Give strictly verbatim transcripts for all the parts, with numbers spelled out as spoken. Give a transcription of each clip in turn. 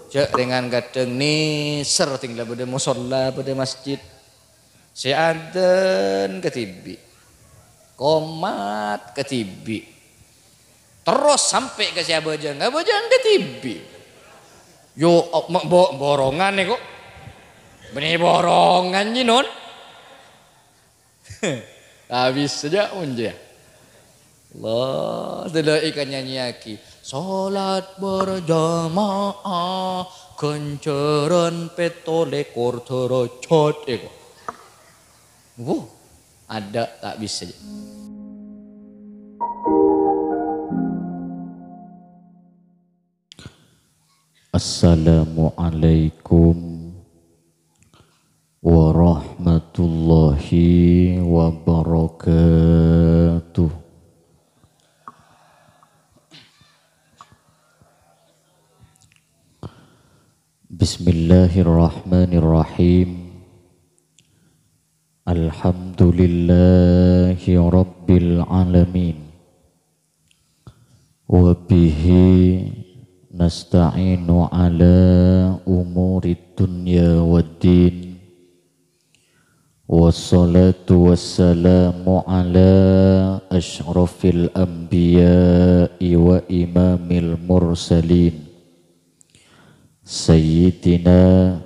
Jhâ' rèngan kadhâng nèser, ding la bâdâ mosolla, bâdâ masjid. Sè adzan kadhibi'. Qomat kadhibi'. Terros sampè' ka sè abhâjâng, abhâjâng kadhibi'. Yo, ma-, bo-, borongan nèko. Bânnè borongan, jhi, non. Abis saja, monjâ. Allah, dâlâ èkanyanyiyaghi. Salat berjamaah, ghânjhârân pètto lèkor dârâjhât, èko. Wuh, adâ' ta' bisa, jâ. Assalamualaikum warahmatullahi wabarakatuh. Bismillahirrahmanirrahim. Alhamdulillahi rabbil alamin. Wa bihi nasta'inu ala umurid dunya waddin. Wassalatu wassalamu ala asyrafil anbiya'i wa imamil mursalin, sayyidina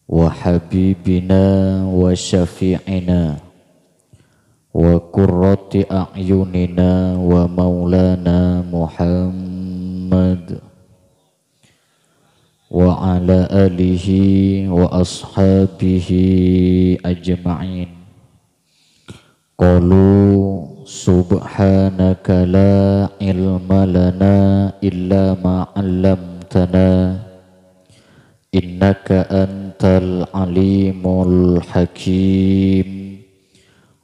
wa habibina wa syafi'ina wa qurrati a'yunina wa maulana Muhammad wa ala alihi wa ashabihi ajma'in. Qalu, "Subhanaka la ilma lana illa ma 'allamtana, innaka antal alimul hakim."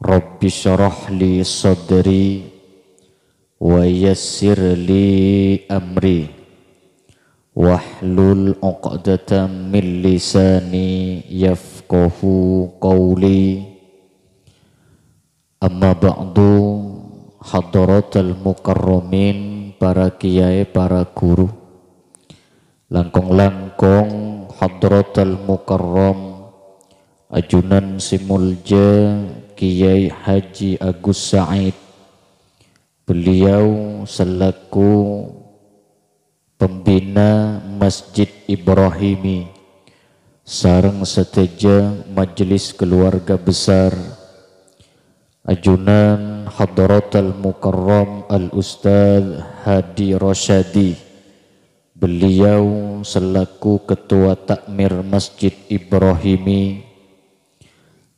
Rabbi syrah li sadri wa yassir li amri, wahlul 'uqdatam min lisani yafqahu qawli. Amma ba'du, hadratal mukarramin, para kiyaè, para guru. Langkong-langkong hadratal mukarram, ajunan sè molja Kiai Haji Agus Said. Beliau selaku pembina Masjid Ibrahimi sareng sadhâjâ majelis keluarga besar. Ajunan Hadratal Mukarram Al Ustadz Hadi Rosyadi, beliau selaku Ketua Takmir Masjid Ibrahimi.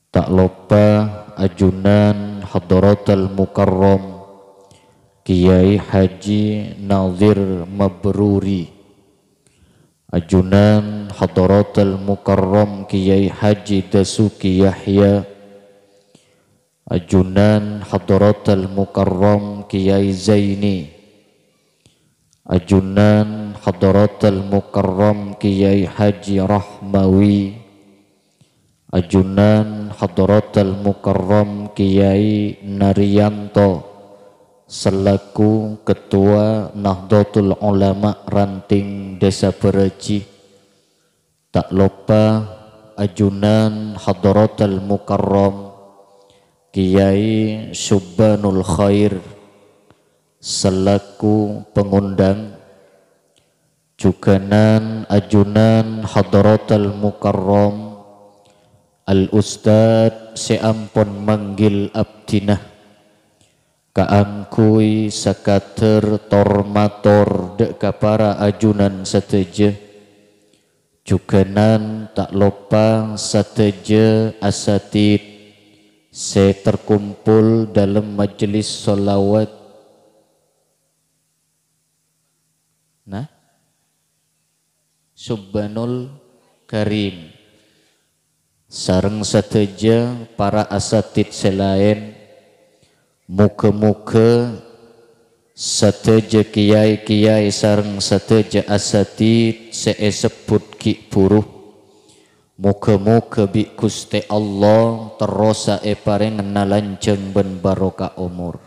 Ta' loppa ajunan Hadratal Mukarram Kiai Haji Nazir Mabruri, ajunan Hadratal Mukarram Kiai Haji Dasuki Yahya, ajunan Hadratal Mukarram Kiai Zaini, ajunan Hadratal Mukarram Kiai Haji Rahmawi, ajunan Hadratal Mukarram Kiai Nariyanto, selaku Ketua Nahdlatul Ulama Ranting Desa Baraji. Ta' loppa ajunan Hadratal Mukarram Kiai Subbanul Khair selaku pengundang, jughânan ajunan Hadratal Mukarram Al Ustadz sè ampon manggil abdhina kaangghuy sakadhâr tor-mator dâ' ka para ajunan sadhâjâ. Jughânan ta' loppa sadhâjâ asatid sè terkumpul dalam majelis sholawat. Nah, Subbanul Karim. Sareng sadhâjâ para asatid sè laèn, mogâ-mogâ sadhâjâ kiyaè-kiyaè sareng sadhâjâ asatid sè èsebbhut ghi' bhuru, mogâ-mogâ bi' Ghustè Allah terrosa èparèngana lanjhâng bân barokah omor.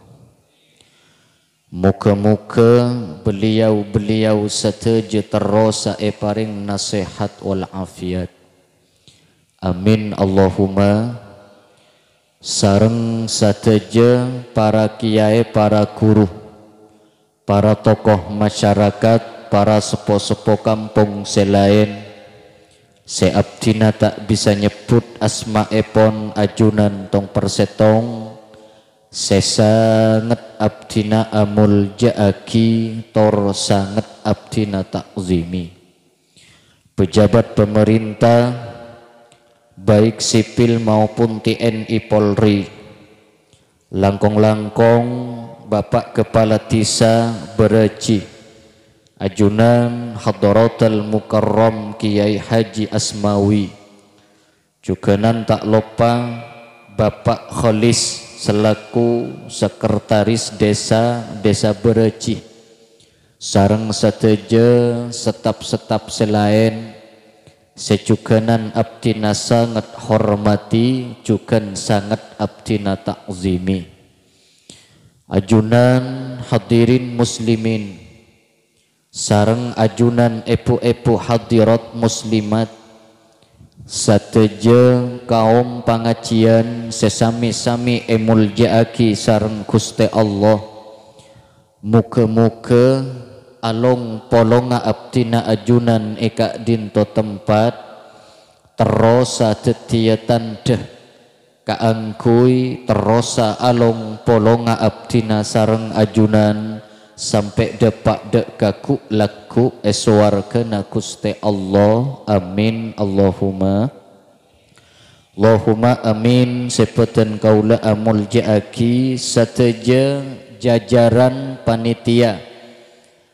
Moga-moga beliau-beliau sadhâjâ terrosa èparèng nasehat wal afiat. Amin, Allahumma. Sareng sadhâjâ para kiyaè, para guru, para tokoh masyarakat, para seppo-seppo kampong sè laèn, sè abdhina ta' bisa nyebbhut asma'èpon ajunan tong-persèttong, sè sanget abdhina amolja'aghi tor sanget abdhina ta'zimi. Pejabat pemerintah, baik sipil maupun T N I Polri, langkong-langkong Bapak Kepala Dhisa Baraji, ajunan Hadratal Mukarram Kiai Haji Asmawi, jhughânan ta' loppa Bapak Kholis selaku Sekretaris Desa, Desa Baraji, sareng sadhâjâ staf-staf sè laèn sè jhughânan abdhina sanget hormadhi, jhughân sanget abdhina ta'zimi. Ajunan hadirin muslimin, sareng ajunan èbhu-èbhu hadirat muslimat, sadhâjâ kaom pangajiyân sè sami-sami èmolja'aghi sareng Ghustè Allah. Moga-moga along-polongnga abdhina ajunan è ka'dinto tempat terrosa dhâddhiyâ tandhâ kaangghuy terrosa along-polongnga abdhina sareng ajunan sampè' dâpa' dâ' ka ghu'-lagghu' è sowarghâna Ghustè Allah. Amin, Allahumma. Allahumma amin. Sè bhâdhân kaulâ amolja'aghi sadhâjâ jajaran panitia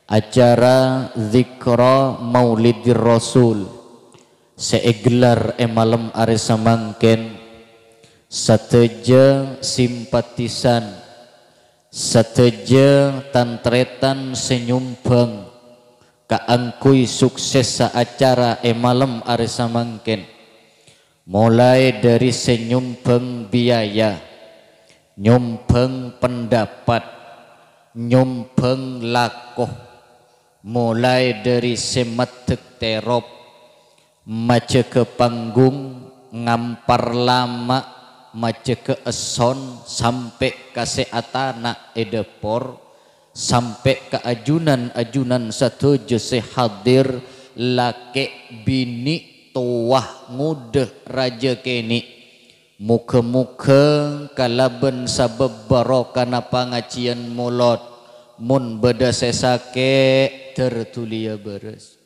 acara Dzikra Maulidir Rasul sè èghellar è malem arè samangkèn, sadhâjâ simpatisan, sadhâjâ tan-tarètan sè nyombhâng kaangghuy suksessa acara è malem arè samangkèn, molaè dhâri sè nyombhâng biaya, nyombhâng pendapat, nyombhâng lako, molaè dhâri sè maddhek terop, majâgâ panggung, ngampar lama', majâgâ èsson, sampè' ka sè atana' è dâpor, sampè' ka ajunan-ajunan sadhâjâ sè hadir, lakè', binè', towa, ngodâ, rajâ kènè'. Moga-moga kalabân sabâb barokana pangajiyân molod, mon bâdâ sè sakè', dâr dhuliyâ bârâs.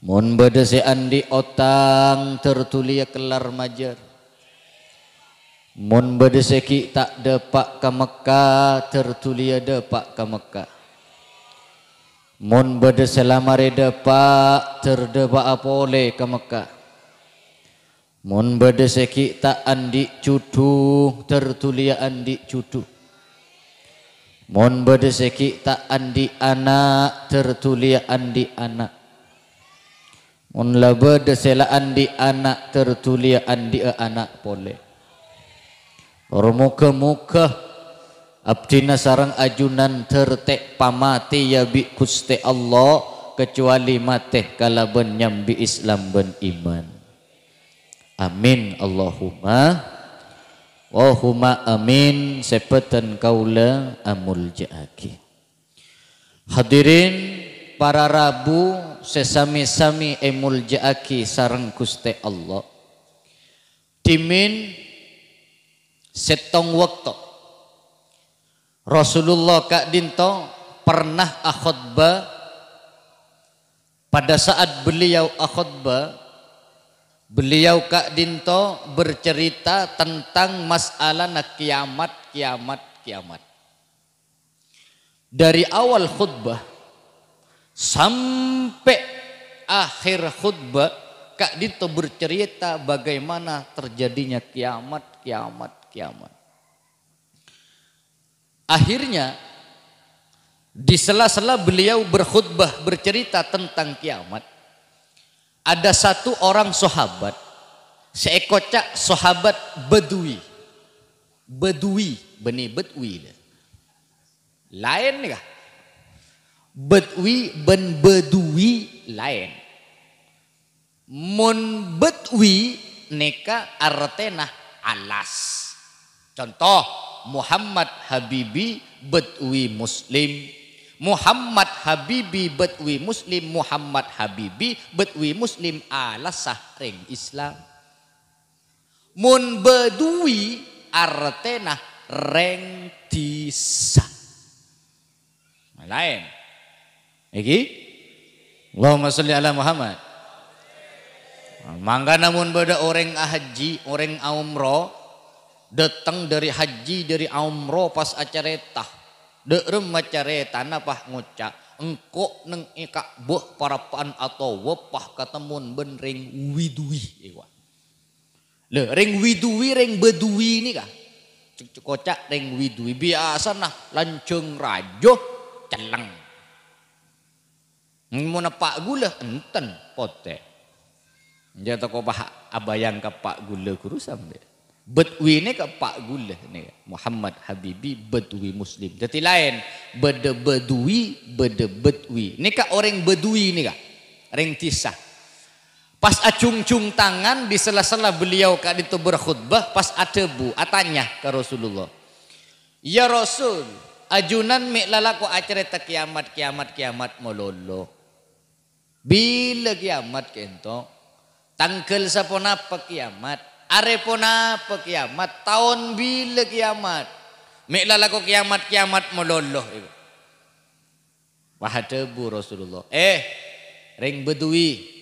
Mon bâdâ sè andi' otang, dâr dhuliyâ kellar majâr. Mon bâdâ sè ghi' ta' dâpa' ka Mekka, dâr dhuliyâ dâpa' ka Mekka. Mon bâdâ sè la marè dâpa', dâr dâpa'a polè ka Mekka. Mon bâdâ sè ghi' ta' andi' jhudhu, dâr dhuliyâ andi' jhudhu. Mon bâdâ sè ghi' ta' andi' ana', dâr dhuliyâ andi' ana'. Mon la bâdâ sè la andi' ana', dâr dhuliyâ andi'â ana' polè. Tor moga-moga abdhina sareng ajunan dâr ta' èpamatèya bi' Ghustè Allah, kacobâli matè kalabân nyambi Islam bân iman. Amin, Allahumma. Allahumma amin. Sè bhâdhân kaulâ amolja'aghi. Hadirin, para rabu sè sami-sami èmolja'aghi sareng Ghustè Allah. Dhimèn sèttong bâkto, Rasulullah ka'dinto pernah akhotbah. Pada saat beliau akhotbah, beliau ka'dinto bercerita tentang masalana kiamat, kiamat, kiamat. Dari awal khutbah sampè' akhir khutbah, ka'dinto bercerita bagaimana terjadinya kiamat, kiamat, kiamat. Akhirnya, di sela-sela beliau berkhutbah bercerita tentang kiamat, ada satu orang sahabat, sè èkoca' sahabat Badui. Badui, bânnè Badui. Laèn nèka. Badwi bân Badui laèn. Mon Badwi nèka artèna alas. Conto, Muhammad Habibi Badwi Muslim. Muhammad Habibi Badwi Muslim, Muhammad Habibi Badwi Muslim alassa rèng Islam. Mon Badui artèna rèng dhisa. Laèn. Èghi? Allahumma sholli ala Muhammad. Mangkana mon bâdâ orèng ahajji, orèng aomroh, dâteng dâri hajji, dâri aomroh pas acarèta. Dâ'remma carètana pas ngoca', "Engko' neng è Ka'bah parappa'na atowaf pas katemmowan bân rèng Widui." Èwa. Lha, rèng Widui, rèng Badui nèka. Cek-, cek-, koca' rèng Widui. Biyasana lanjhâng rajâ, cellèng. Mon eppa' ghulâ, enten, potè. Jhâ' tako' pas abâjâng ka eppa' ghulâ ghuru sampè'. Badui nèka eppa' ghulâ nèka. Muhammad Habibi Badui Muslim. Dhâddhi laèn, bâdâ Badui, bâdâ Badui. Nèka orèng Badui nèka. Rèng dhisa. Pas ajhungjhung tangan di sela-sela beliau ka'dinto berkhutbah, pas adhâbu, atanya ka Rasulullah, "Ya Rasul, ajunan mè' lalako acarèta kiyamat, kiyamat, kiyamat malolo. Bilâ kiyamat ka'dinto? Tangghâl saponapa kiyamat? Arè ponapa kiyamat? Taon bilâ kiyamat? Mè' lalako kiyamat, kiyamat malolo." Pas adhâbu Rasulullah, "Eh, rèng Badui,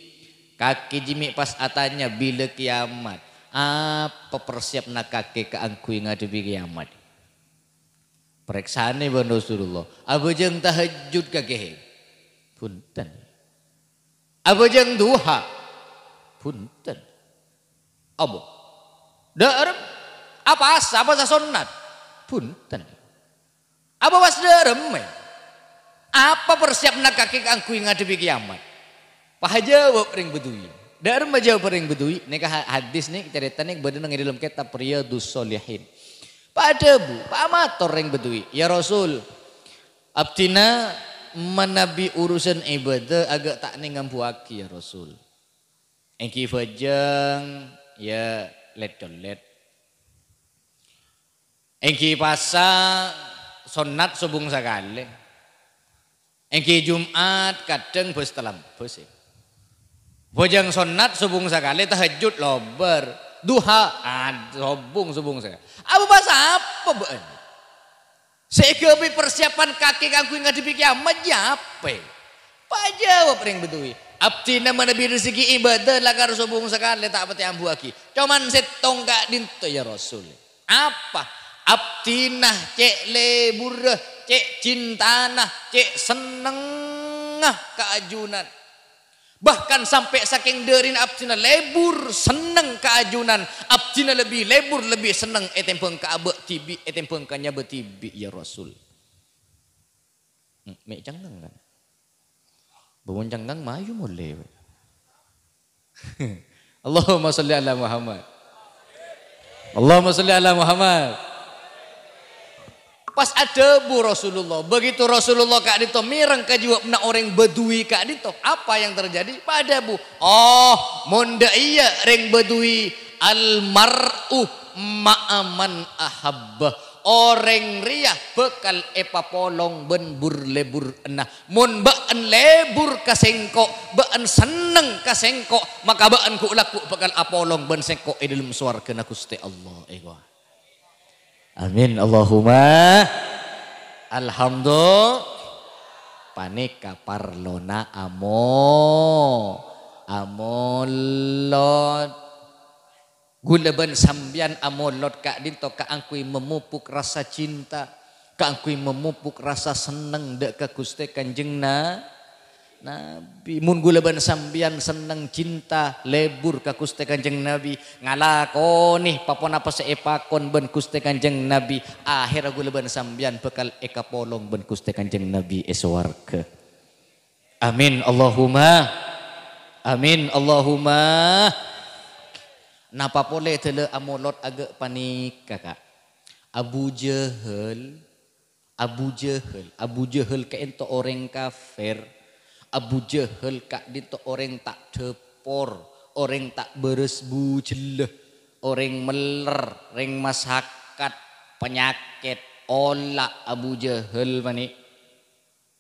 kakè jiyâ mè' pas atanya bilâ kiyamat. Apa persiapna kakè kaangghuy ngadhebbhi kiyamat?" Parèksanè bân Rasulullah, "Abâjâng tahajjud kakè?" "Bhunten." "Abâjâng duha?" "Bhunten." "Apa? Dâ'rem? Apasa, apasa sonnat?" "Bhunten." "Apa pas dâ'rem, mè? Apa persiapna kakè kaangghuy ngadhebbhi kiyamat?" Pas ajâwâb rèng Badui. Dâ'remma jâwâb rèng Badui, nèka ha-, hadis nèka carèta nèka bâdâ neng è dâlem kètab Riyadus Shalihin. Pas adhâbu, pas mator rèng Badui, "Ya Rasul, abdhina manabi urusan ibadah aghâ' ta' nèng ngambuwâghi, ya Rasul. Èngghi bhâjâng, ya lèt-collèt. Èngghi pasa sonnat sobung sakalè. Èngghi Jum'at kadhâng bâs talambâs, ya. Bhâjâng sonnat sobung sakalè, tahajjud lobâr, duha, ah, sobung, sobung sakalè. Apa pas apa bâ'na? Sè èghâbây persiapan kakè kaangghuy ngadhebbhi kiyamat, jâ apa?" Pas ajâwâb rèng Badui, "Abdhina manabi rezeki ibadah lakar sobung sakalè ta' patè ambuwâghi. Coman sèttong ka'dinto, ya Rasul." Apa? Abdhina cè' lebbhurrâ, cè' cintana, cè' sennengnga ka ajunan. Bahkan sampè' sakèng dârina abdhina lebbhur senneng ka ajunan, abdhina lebbi lebbhur, lebbi senneng ètèmbhâng ka abâ' dhibi', ètèmbhâng ka nyabâ dhibi', ya Rasul. Hmm, mè' cengngeng, kan? Bâbâ cengngeng, mayu molè, wè. Allahumma sholli ala Muhammad. Allahumma sholli ala Muhammad. Pas adhâbu Rasulullah, begitu Rasulullah ka'dinto mèreng kajâwâbhânna orèng Badui ka'dinto, apa yang terjadi? Pas adhâbu, "Oh, mon dâ' iyâ rèng Badui, al mar'u ma'a man ahabba." Orèng rèya bhâkal èpapolong bân bur-lebbhurrâ. Mon bâ'na lebbhur ka sèngko', bâ'na senneng ka sèngko', maka bâ'na ghu'-lagghu' bhâkal apolong bân sèngko' è dâlem sowarghâna Ghustè Allah. Èkowa. Amin. Allahumma. Alhamdulillah. Panèka parlona amo-, amolot. Ghulâ bân sampèyan amolot ka'dinto kaangghuy mamupuk rasa cinta, kaangghuy mamupuk rasa senneng dâ' ka Ghustè Kanjeng Na-, Nabi. Mon ghulâ bân sampèyan senneng, cinta, lebbhur ka Ghustè Kanjeng Nabi, ngalakonè pa-ponapa sè èpakon bân Ghustè Kanjeng Nabi, ahèrra ghulâ bân sampèyan bhâkal èkapolong bân Ghustè Kanjeng Nabi è sowarghâ. Amin, Allahumma. Amin, Allahumma. Napa polè dâlâ amolot aghâ' panèka, Ka'? Abu Jahal Abu Jahal, Abu Jahal ka'dinto orèng kafir. Abu Jahal ka'dinto orèng ta' dhâpor, orèng ta' bârâs bujellâ, orèng mèller, rèng masakat, panyakèt, ola' Abu Jahal panè.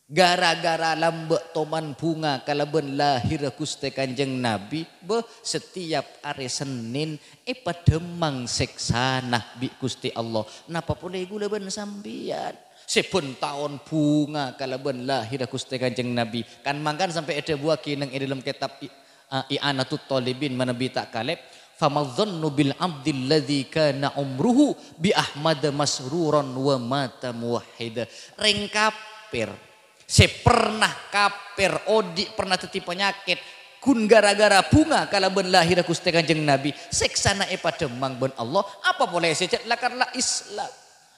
Gara-gara lambâ' toman bhunga kalabân lahèrra Ghustè Kanjeng Nabi, bâh, setiap arè Sennèn èpadhemmang sèksana bi' Ghustè Allah. Napa polè ghulâ bân sampèyan? Sèbhân taon bhunga kalabân lahèrra Ghustè Kanjeng Nabi. Kan mangkana sampè' èdhâbuwaghi neng è dâlem kètab I-, a, I'anatut Thalibin manabi ta' kalèp, "Fama dzannu bil abdil ladzi kana umruhu bi Ahmada masruran wa mata muwahhida." Rèng kafir sè pernah kafir, odi' pernah dhâddhi panyakèt, ghun gara-gara bhunga kalabân lahèrra Ghustè Kanjeng Nabi, sèksana èpadhemmang bân Allah, apa polè sè cè' la-kala Islam?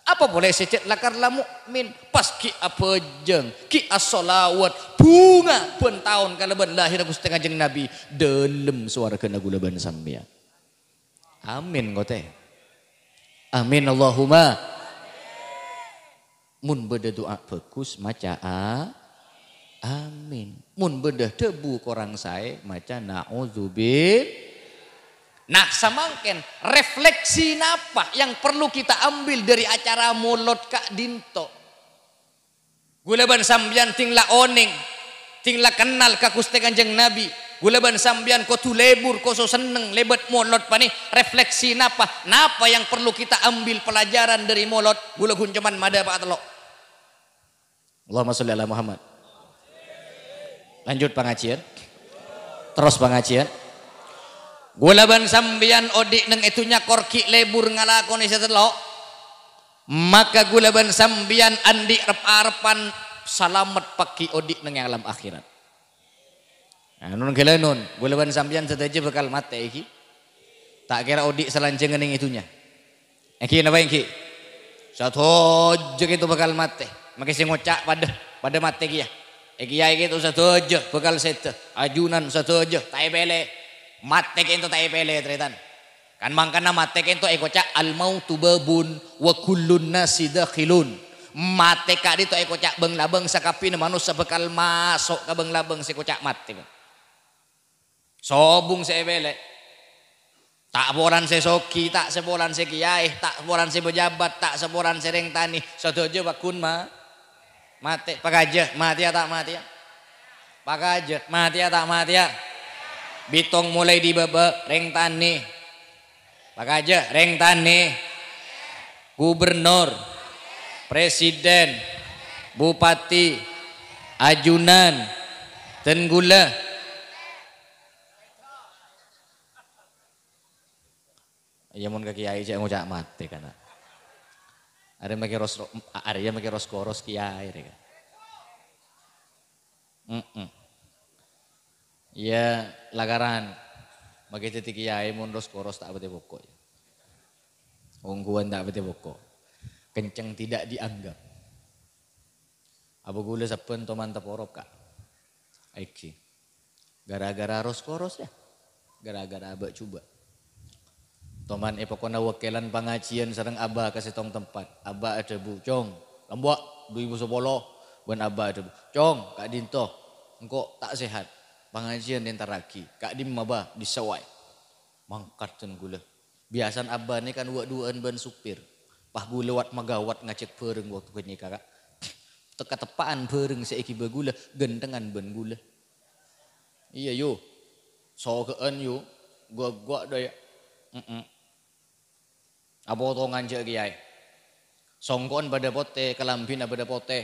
Apa polè sè cè' la-kala mukmin? Pas ghi' abhâjâng, ghi' asholawat, bhunga bân taon kalabân lahèrra Ghustè Kanjeng Nabi, dâlem sowarghâna ghulâ bân sampèyan. Amin, kotè. Amin, Allahumma. Mon bâdâ du'a bhâghus, maca a-, amin. Mon bâdâ dhâbu korang saè, maca na'udzubil-, Nah, samangkèn, refleksi napa yang perlu kita ambil dari acara molod ka'dinto? Ghulâ bân sampèyan dhing la onèng, dhing la kennal ka Ghustè Kanjeng Nabi. Ghulâ bân sampèyan kodhu lebur, kodhu senneng lèbât molod panè. Refleksi napa? Napa yang perlu kita ambil pelajaran dari molod? Ghulâ ghun coma madâpa'a tello'. Allahumma sholli ala Muhammad. Lanjut pangajiân. Terros pangajiân. Ghulâ bân sampèyan odi' neng è dhunnya kor ghi' lebur ngalakonè sè tello'. Maka ghulâ bân sampèyan andi' rep-arebbhân salamet paghi' odi' neng alam akhèrat. Nah, non ghâlânon, ghulâ bân sampèyan sadhâjâ bhâkal matè ghi. Ta' kèra odi' salanjhângnga neng è dhunnya. Èngghi napa èngghi? Sadhâjâ kèto bhâkal matè. Makè sè ngoca' padâ, padâ matè kèya. È kèya kèto sadhâjâ bhâkal sèdhâ. Ajunan sadhâjâ, ta' èpèlè. Matè kèto ta' èpèlè, tarètan. Kan mangkana matè kèto èkoca' "Al-mautu babun wa kullun nasi dakhilun." Matè ka'dinto èkoca' bâng-labâng, sakabbhiyânna manossa bhâkal maso' ka bâng-labâng sè èkoca' matè. Sobung sè èpèlè. Ta' polana sè soghi, ta' sè polana sè kèyaè, ta' polana sè pajhâbhât, ta' sè polana sè rèng tanè. Sadhâjâ pagghun ma-, matè. Pakajâ, matèya ta' matèya? Pakajâ, matèya ta' matèya? Bitong molaè dâri bâbâ, rèng tanè. Pakajâ, rèng tanè. Gubernur, presiden, bupati, ajunan, dân ghulâ. Iyâ, mon ka kèyaè jhâ' ngoca' matè, kana. Arèya makè ros-, arèya makè ros-koros kèyaè, rè, kan. Mm-mm. Iyâ, lakaran. Makè dhâddhi kèyaè mon ros-koros ta' patè poko', yâ. Ongghuwân ta' patè poko'. Kenceng tidak dianggap. Apa ghulâ sabbhân toman taporop, Ka'? Èngghi. Gara-gara ros-koros, yâ. Gara-gara abâ' jhubâ'. Toman è pokona wakkèlan pangajiân sareng Abah ka sèttong tempat. Abah adhâbu, "Cong, lambâ' du èbu sapolo." Bân Abah adhâbu, "Cong, ka'dinto. Engko' ta' sèhat. Pangajiân èntarraghi." "Ka'dimma, Bah?" "Dissa' waè." Mangkat dân ghulâ. Biyasana Abah nè kan wâ'-duwâ'ân bân supir. Pas ghulâ wat-maghâwât ngajhâk bhâreng bâkto ghâpanèka, Ka'. Tep-, teppa'an bhâreng sè èghibâ ghulâ, ghânthengan bân ghulâ. Iyâ, yu. Soghâ'ân, yu. Ghuwâ-ghuwâ, dâ', yâ. Mm-mm. Apotongan jhâ' kèyaè. Songko'en padâ potè, kalambhina padâ potè.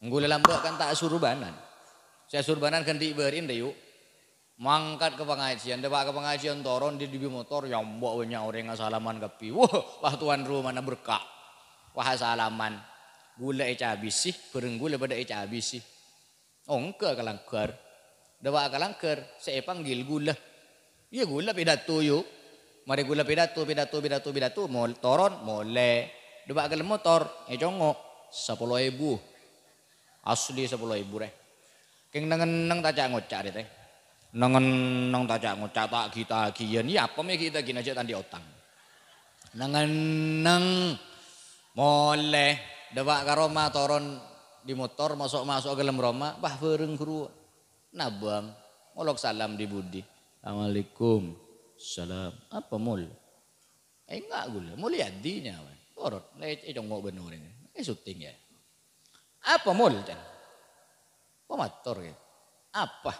Ghulâ lambâ' kan ta' asurbanan. Sè asurbanan kan dhi' bâri'na, dâ', yu. Mangkat ka pangajiân, dâpa' ka pangajiân, toron dhi-, dhibi' motor, yâ, mbok bânnya' orèng asalaman kabbhi. Wah, wah, tuan rumana berkah. Wah, asalaman. Ghulâ ècabisi, bhâreng ghulâ padâ ècabisi. Oh, engghâ ka langghâr. Dâpa' ka langghâr, sè èpanggil ghulâ. Iyâ, ghulâ pidato, yu. Marè ghulâ pidato, pidato, pidato, pidato, mol-, toron, molè. Dâpa' ka dâlem motor, ècongngo', sapolo èbu. Asli sapolo èbu, rè. Kèng neng-enneng ta' ca'-ngoca', rè, tè. Neng-enneng ta' ca'-ngoca', ta' ghi-taghiyân. Iyâ, apa mè' ghi-taghiyân, jhâ' ta' andi' otang. Neng-enneng molè. Dâpa' ka roma, toron dâri motor, maso'-maso' ka dâlem roma, wah, bhâreng ghuru. Nabâng, ngolok salam dâri budi. "Assalamualaikum." "Salam." "Apa, Mul?" "Enga' ghulâ, Mulyadi nyawa." Torot, la ècongngo' bân orèng. Eh, syuting, yâ. "Apa, Mul?" can. Pamator, yâ. "Apa?"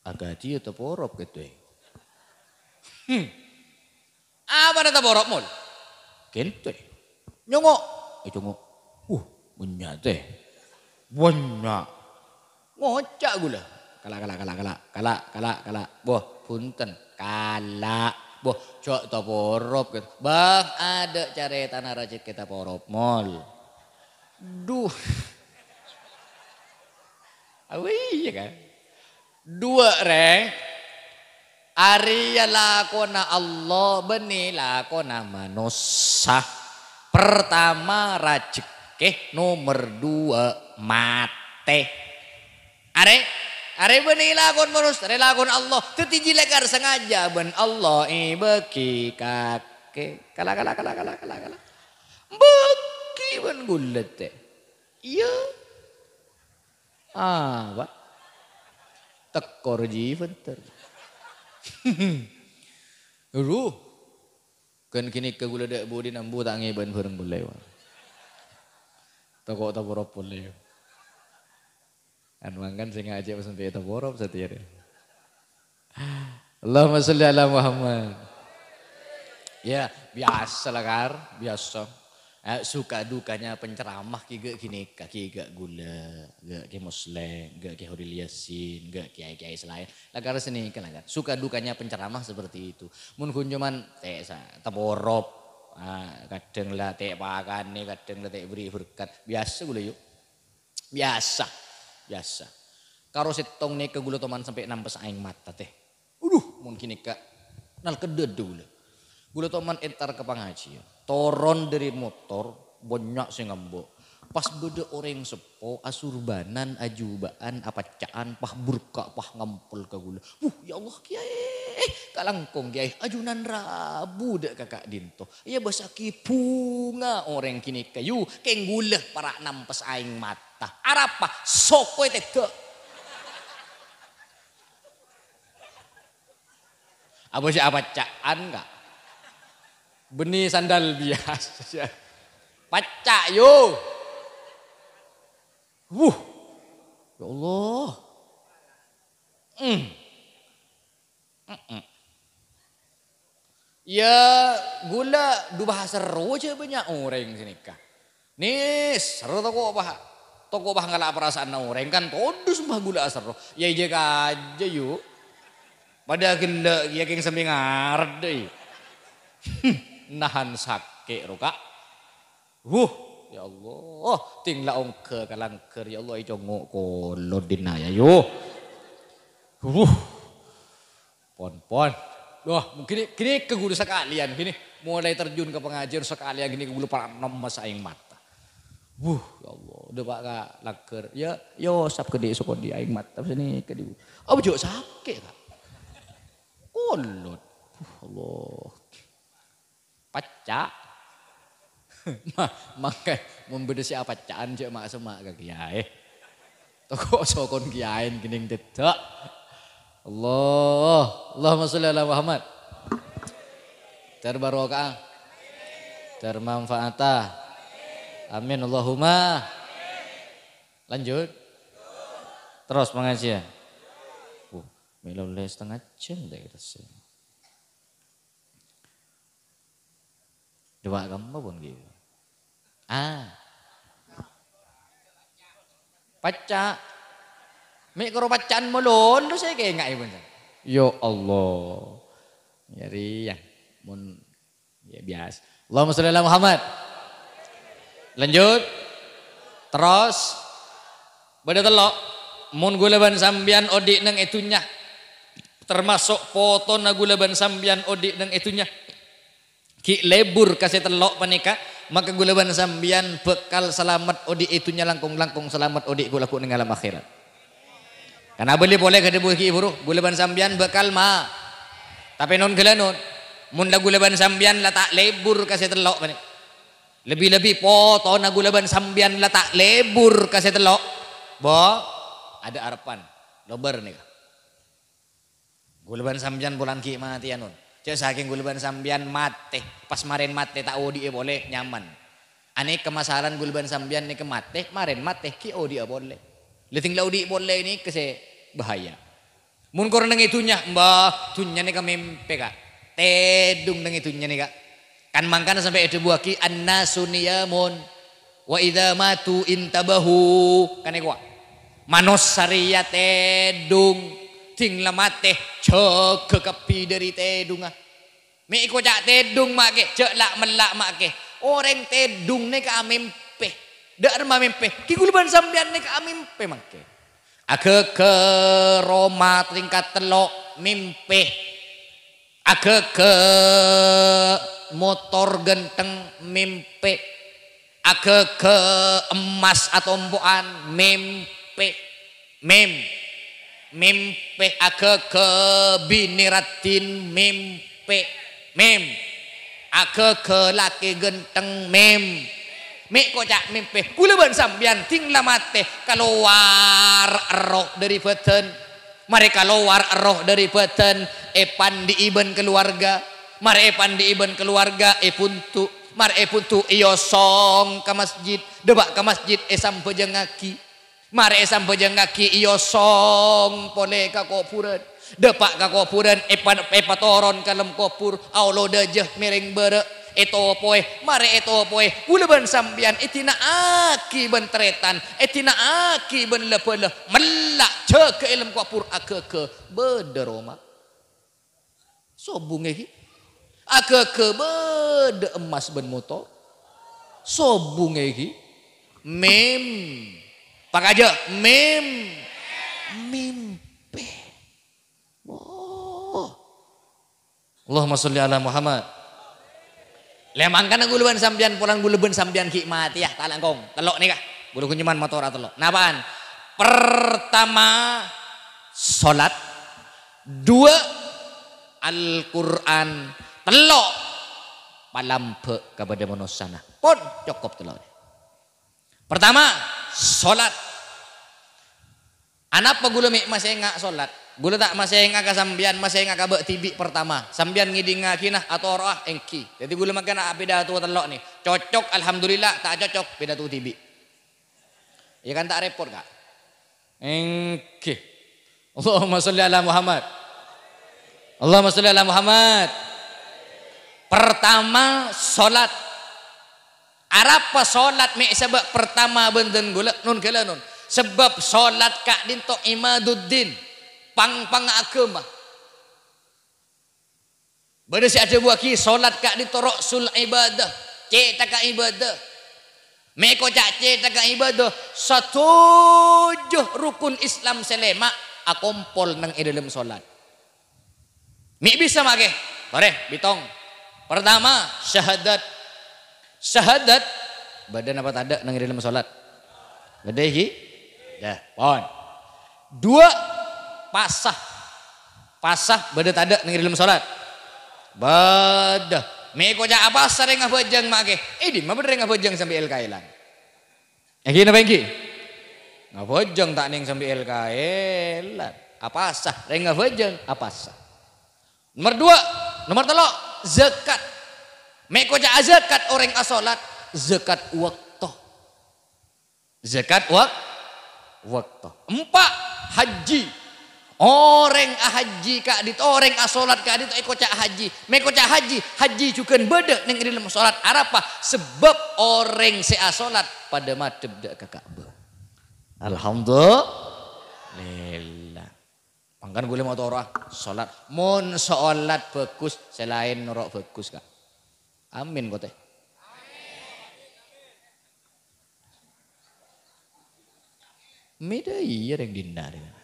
"Akadhi yâ taporop kèto, è." "Hmm. Apana taporop, Mul?" "Kènto, è." "Nyongngo'." Ècongngo'. "Uh, bânnya', tè." "Bânnya'." Ngoca' ghulâ. "Kala', kala', kala', kala'. Kala', kala', kala'. Boh, bhunten. Kala'. Boh, jhâ' taporop, kèto." "Bâh, adâ' carètana rajhekkè taporop, Mul." Duh. Awi, iyâ kan? Duwâ', rèng. Arèya lakona Allah bânnè lakona manossa. Pertama, rajhekkè, nomer duwâ', matè. Arè, arè bânnè lakon manossa, arè lakon Allah. Dhâddhi jhâ' lakar sengaja bân Allah èbâghi kakè. Kala', kala', kala', kala', kala', kala'. Bâghi bân ghulâ, tè. Iyâ. Apa? Tekor jiyâ bhender. Aduh. Ghân ghânèka ghulâ dâ' budina embu ta' ngèbâ'ân bhâreng polè, wa. Tako' taporop polè. Kan mangkana sè ngajhâk pas sampè' taporop satèya. Allahumma sholli ala Muhammad. Ya, biasa lah, Kar, biasa. Eh, suka dukanya penceramah ki ghâ' ghânèka, ki ghâ' ghulâ, ghâ' Kè Musleh, ghâ' Kè Horil Yasin, ghâ' kiai-kiai sè laèn. Lah, Kar, sanèka lah, Kar. Suka dukanya penceramah seperti itu. Mon ghun coma tè' sa-, taporop, ah, kadhâng la tè' pakanè, kadhâng la tè' bherri' berkat. Biasa ghulâ, yu. Biasa, biasa. Karo sèttong nèka ghulâ toman sampè' nampes aèng mata, tè. Aduh, mon ghânèka, nal kedhâdhâ ghulâ. Ghulâ toman entar ka pangajhiyân. Toron dâri motor, bânnya' sè ngambâ'. Pas bâdâ orèng seppo, asurbanan, ajubâ'ân, apacca'an, pas burka', pas ngampol ka ghulâ. Wuh, ya Allah, Kiyaè, kalangkong, Kiyaè, ajunan rabu dâ' ka ka'dinto. Èabâsaghi bhunga orèng ghânèka, yu, kèng ghulâ para' nampes aèng mata. Arapa? Sokowè tèdâ'. Apa sè apacca'an, Ka'? Bânnè sandal biasa. Pacca', yu. Wuh. Ya Allah. Hmm. Mm-mm. Ya, ghulâ du bâ' aserro jhâ' bânnya' orèng sanèka. Nèser toko' bâ', toko' bâ' ngala' parasaanna orèng, kan todus bâ' ghulâ aserro. Ya, iyâ kajâ, yu. Padâ ghellâ' kèya kèng sampè' ngarep, dâ', yu. Nahan sakè' ro, Ka'. Wuh, ya Allah, ting la ongghâ ka langghâr, ya Allah, ècongngo' kolodhinna, ya, yu. Wuh. Pon, pon. Wah, ghânè, ghânèka ghulâ sakalèyan, ghânè. Mulai terjun ka pangajhiyân sakalèyan ghânè ghulâ para' nampes aèng mata. Wuh, ya Allah, dâpa' ka langghâr. Ya, ya, sap kadhi' sokodi aèng mata, sanèka dhi. Apa jhâ' sakè', Ka'? Kolot. Wuh, Allah. Pacca'. Ma-, mangkè mon bâdâ sè apacca'an jhâ' ma'-, semma' ka kiyaè. Toko' sokon kiyaèn kènèng tèdâ'. Allah, Allahumma sholli ala Muhammad. Terbarokah. Termanfaata. Amin Allahumma. Lanjut. Terros pangajhiyân. Wuh, mèlo lè setengah jam ta' kèra sè. Dâpa' kamma pon ghi. Ah. Pacca'. Mè' karo pacca'an malolo sè kènga'è pon. Ya Allah. Nyarè ya. Mon, ya, biasa. Allahumma sholli ala Muhammad. Lanjut. Terros. Bâdâ tello'. Mon ghulâ bân sampèyan odi' neng è dhunnya, tamaso' potona ghulâ bân sampèyan odi' neng è dhunnya, ghi' lebur ka sè tello' panèka, maka ghulâ bân sampèyan bhâkal salamet odi' è dhunnya langkong-langkong salamet odi' ghu-lagghu' neng alam akhèrat. Kan abâli polè ka dhâbu ghi' buru, ghulâ bân sampèyan bhâkal ma-, tapè non ghâlânon, mon la ghulâ bân sampèyan la ta' lebur ka sè tello' panèka. Lebbi-lebbi potona ghulâ bân sampèyan la ta' lebur ka sè tello'. Bo, adâ' arebbhân. Lobâr nèka. Ghulâ bân sampèyan polana ghi' matèya, non. Jhâ' sakèng ghulâ bân sampèyan matè, pas marèn matè ta' odi'â polè, nyaman. Anèka masalana ghulâ bân sampèyan nèka matè, marèn matè ghi' odi'â polè. Lè sèng la odi' polè nèka sè bahaya. Mon kor neng è dhunnya, mbah, dhunnya nèka mèmpè, Ka'. Tèdung neng è dhunnya nèka. Kan mangkana sampè' èdhâbuwâghi, "Annasu niyamun, wa idza matu intabahu." Kan èkowa. Manossa rèya tèdung, dhing la matè, jâgâ kabbhi dhâri tèdungnga. Mè' èkoca' tèdung, ma' kè, jhâ' la'-mella', ma' kè. Orèng tèdung nèka amèmpè. Dâ' remma mèmpè, ghi ghulâ bân sampèyan nèka amèmpè mangkè. Aghâghâ roma tingkat tello' mèmpè. Aghâghâ motor ghântheng mèmpè. Aghâghâ emmas atompo'an mèmpè. Mèm. Mèmpè. Aghâghâ binè raddhin mèmpè. Mèm. Aghâghâ lakè ghântheng mèm. Mè' koca' mèmpè. Ghulâ bân sampèyan dhing la matè kalowar erroh dhâri bhâdhân. Marè kalowar erroh dhâri bhâdhân, èpandi'i bân kaluwarga. Marè èpandi'i bân kaluwarga, èbuntu'. Marè èbuntu', èosong ka masjid. Dâpa' ka masjid, èsambhâjângngaghi. Marè èsambhâjângngaghi, èosong polè ka kobhurân. Dâpa' ka kobhurân, èpa-, èpatoron ka lem kobhur, aolo dâjâ mèrèng bârâ', ètopowè. Marè ètopowè, ghulâ bân sampèyan èdina'aghi bân tarètan, èdina'aghi bân la-bhâlâ, mella' jâgâ è lem kobhur aghâghâ bâdâ roma. Sobhungngè ghi. Aghâghâ bâdâ emmas bân motor. Sobhungngè ghi. Mèm. Pakajâ, mèm. Mèmpè. Wah. Allahumma sholli ala Muhammad. Lè mangkana ghulâ bân sampèyan, polana ghulâ bân sampèyan ghi' matèya, ta' langkong. Tello' nèka. Ghulâ ghun nyèman motor tello'. Napa'an? Pertama, sholat. Dua, Al-Qur'an. Tello', palambâ' ka bâdâ manossana. Pon, cokop tello'. Pertama, sholat. Anapa ghulâ mè' masènga' sholat? Ghulâ ta' masènga' ka sampèyan, masènga' ka bâ' dhibi' pertama. Sampèyan ngèdingngaghinah, atoro'a, èngghi. Dhâddhi ghulâ mangkana apidato tello' nè. Cocok, alhamdulillah, ta' cocok, pidato dhibi'. Iyâ kan ta' repot, Ka'? Èngghi. Allahumma sholli ala Muhammad. Allahumma sholli ala Muhammad. Pertama, sholat. Arapa sholat mè' sabâ' pertama bân dân ghulâ, non ghâlânon. Sabâb sholat ka'dinto imaduddin, pang-pangnga aghâma. Bâdâ sè adhâbuwâghi, sholat ka'dinto ra'sul ibadah, cèthagghâ ibadah. Mè' koca' cèthagghâ ibadah, sadhâjâ rukun Islam sè lèma' akompol neng è dhâlem sholat. Mè' bisa, ma' kè? Torè, bitong. Pertama, syahadat. Syahadat, bâdâ napa tadâ' neng è dhâlem sholat? Bâdâ, ghi? Dah, pon. Dua, pasah. Pasah bâdâ tadâ' neng è dhâlem sholat? Bâdâ. Mè' koca' apasa rèng abhâjâng, ma' kè? È dimma bâdâ rèng abhâjâng sampè' èl-kaèlan? Èngghi napa èngghi? Ngabhâjâng ta' nèng sampè' èl-kaèlan. Apasa? Rèng ngabhâjâng apasa? Nomor dua, nomor tello', zakat. Mè' koca' azakat orèng asolat, zakat wakto. Zakat wak-, wakto. Empa', haji. Orèng ahajji ka'dinto, orèng asolat ka'dinto èkoca' haji. Mè' koca' haji, haji jhughân bâdâ nèng è dhâlem solat Arafah, sabâb orèng sè asolat padâ madhep dâ' ka Ka'bah. Alhamdulillah. Mangkana ghulâ matoro'a, solat. Mon solat bhâghus, sè laèn noro' bhâghus, Ka'. Amin, kote. Mèdâ iyâ rèng dinna' rèya.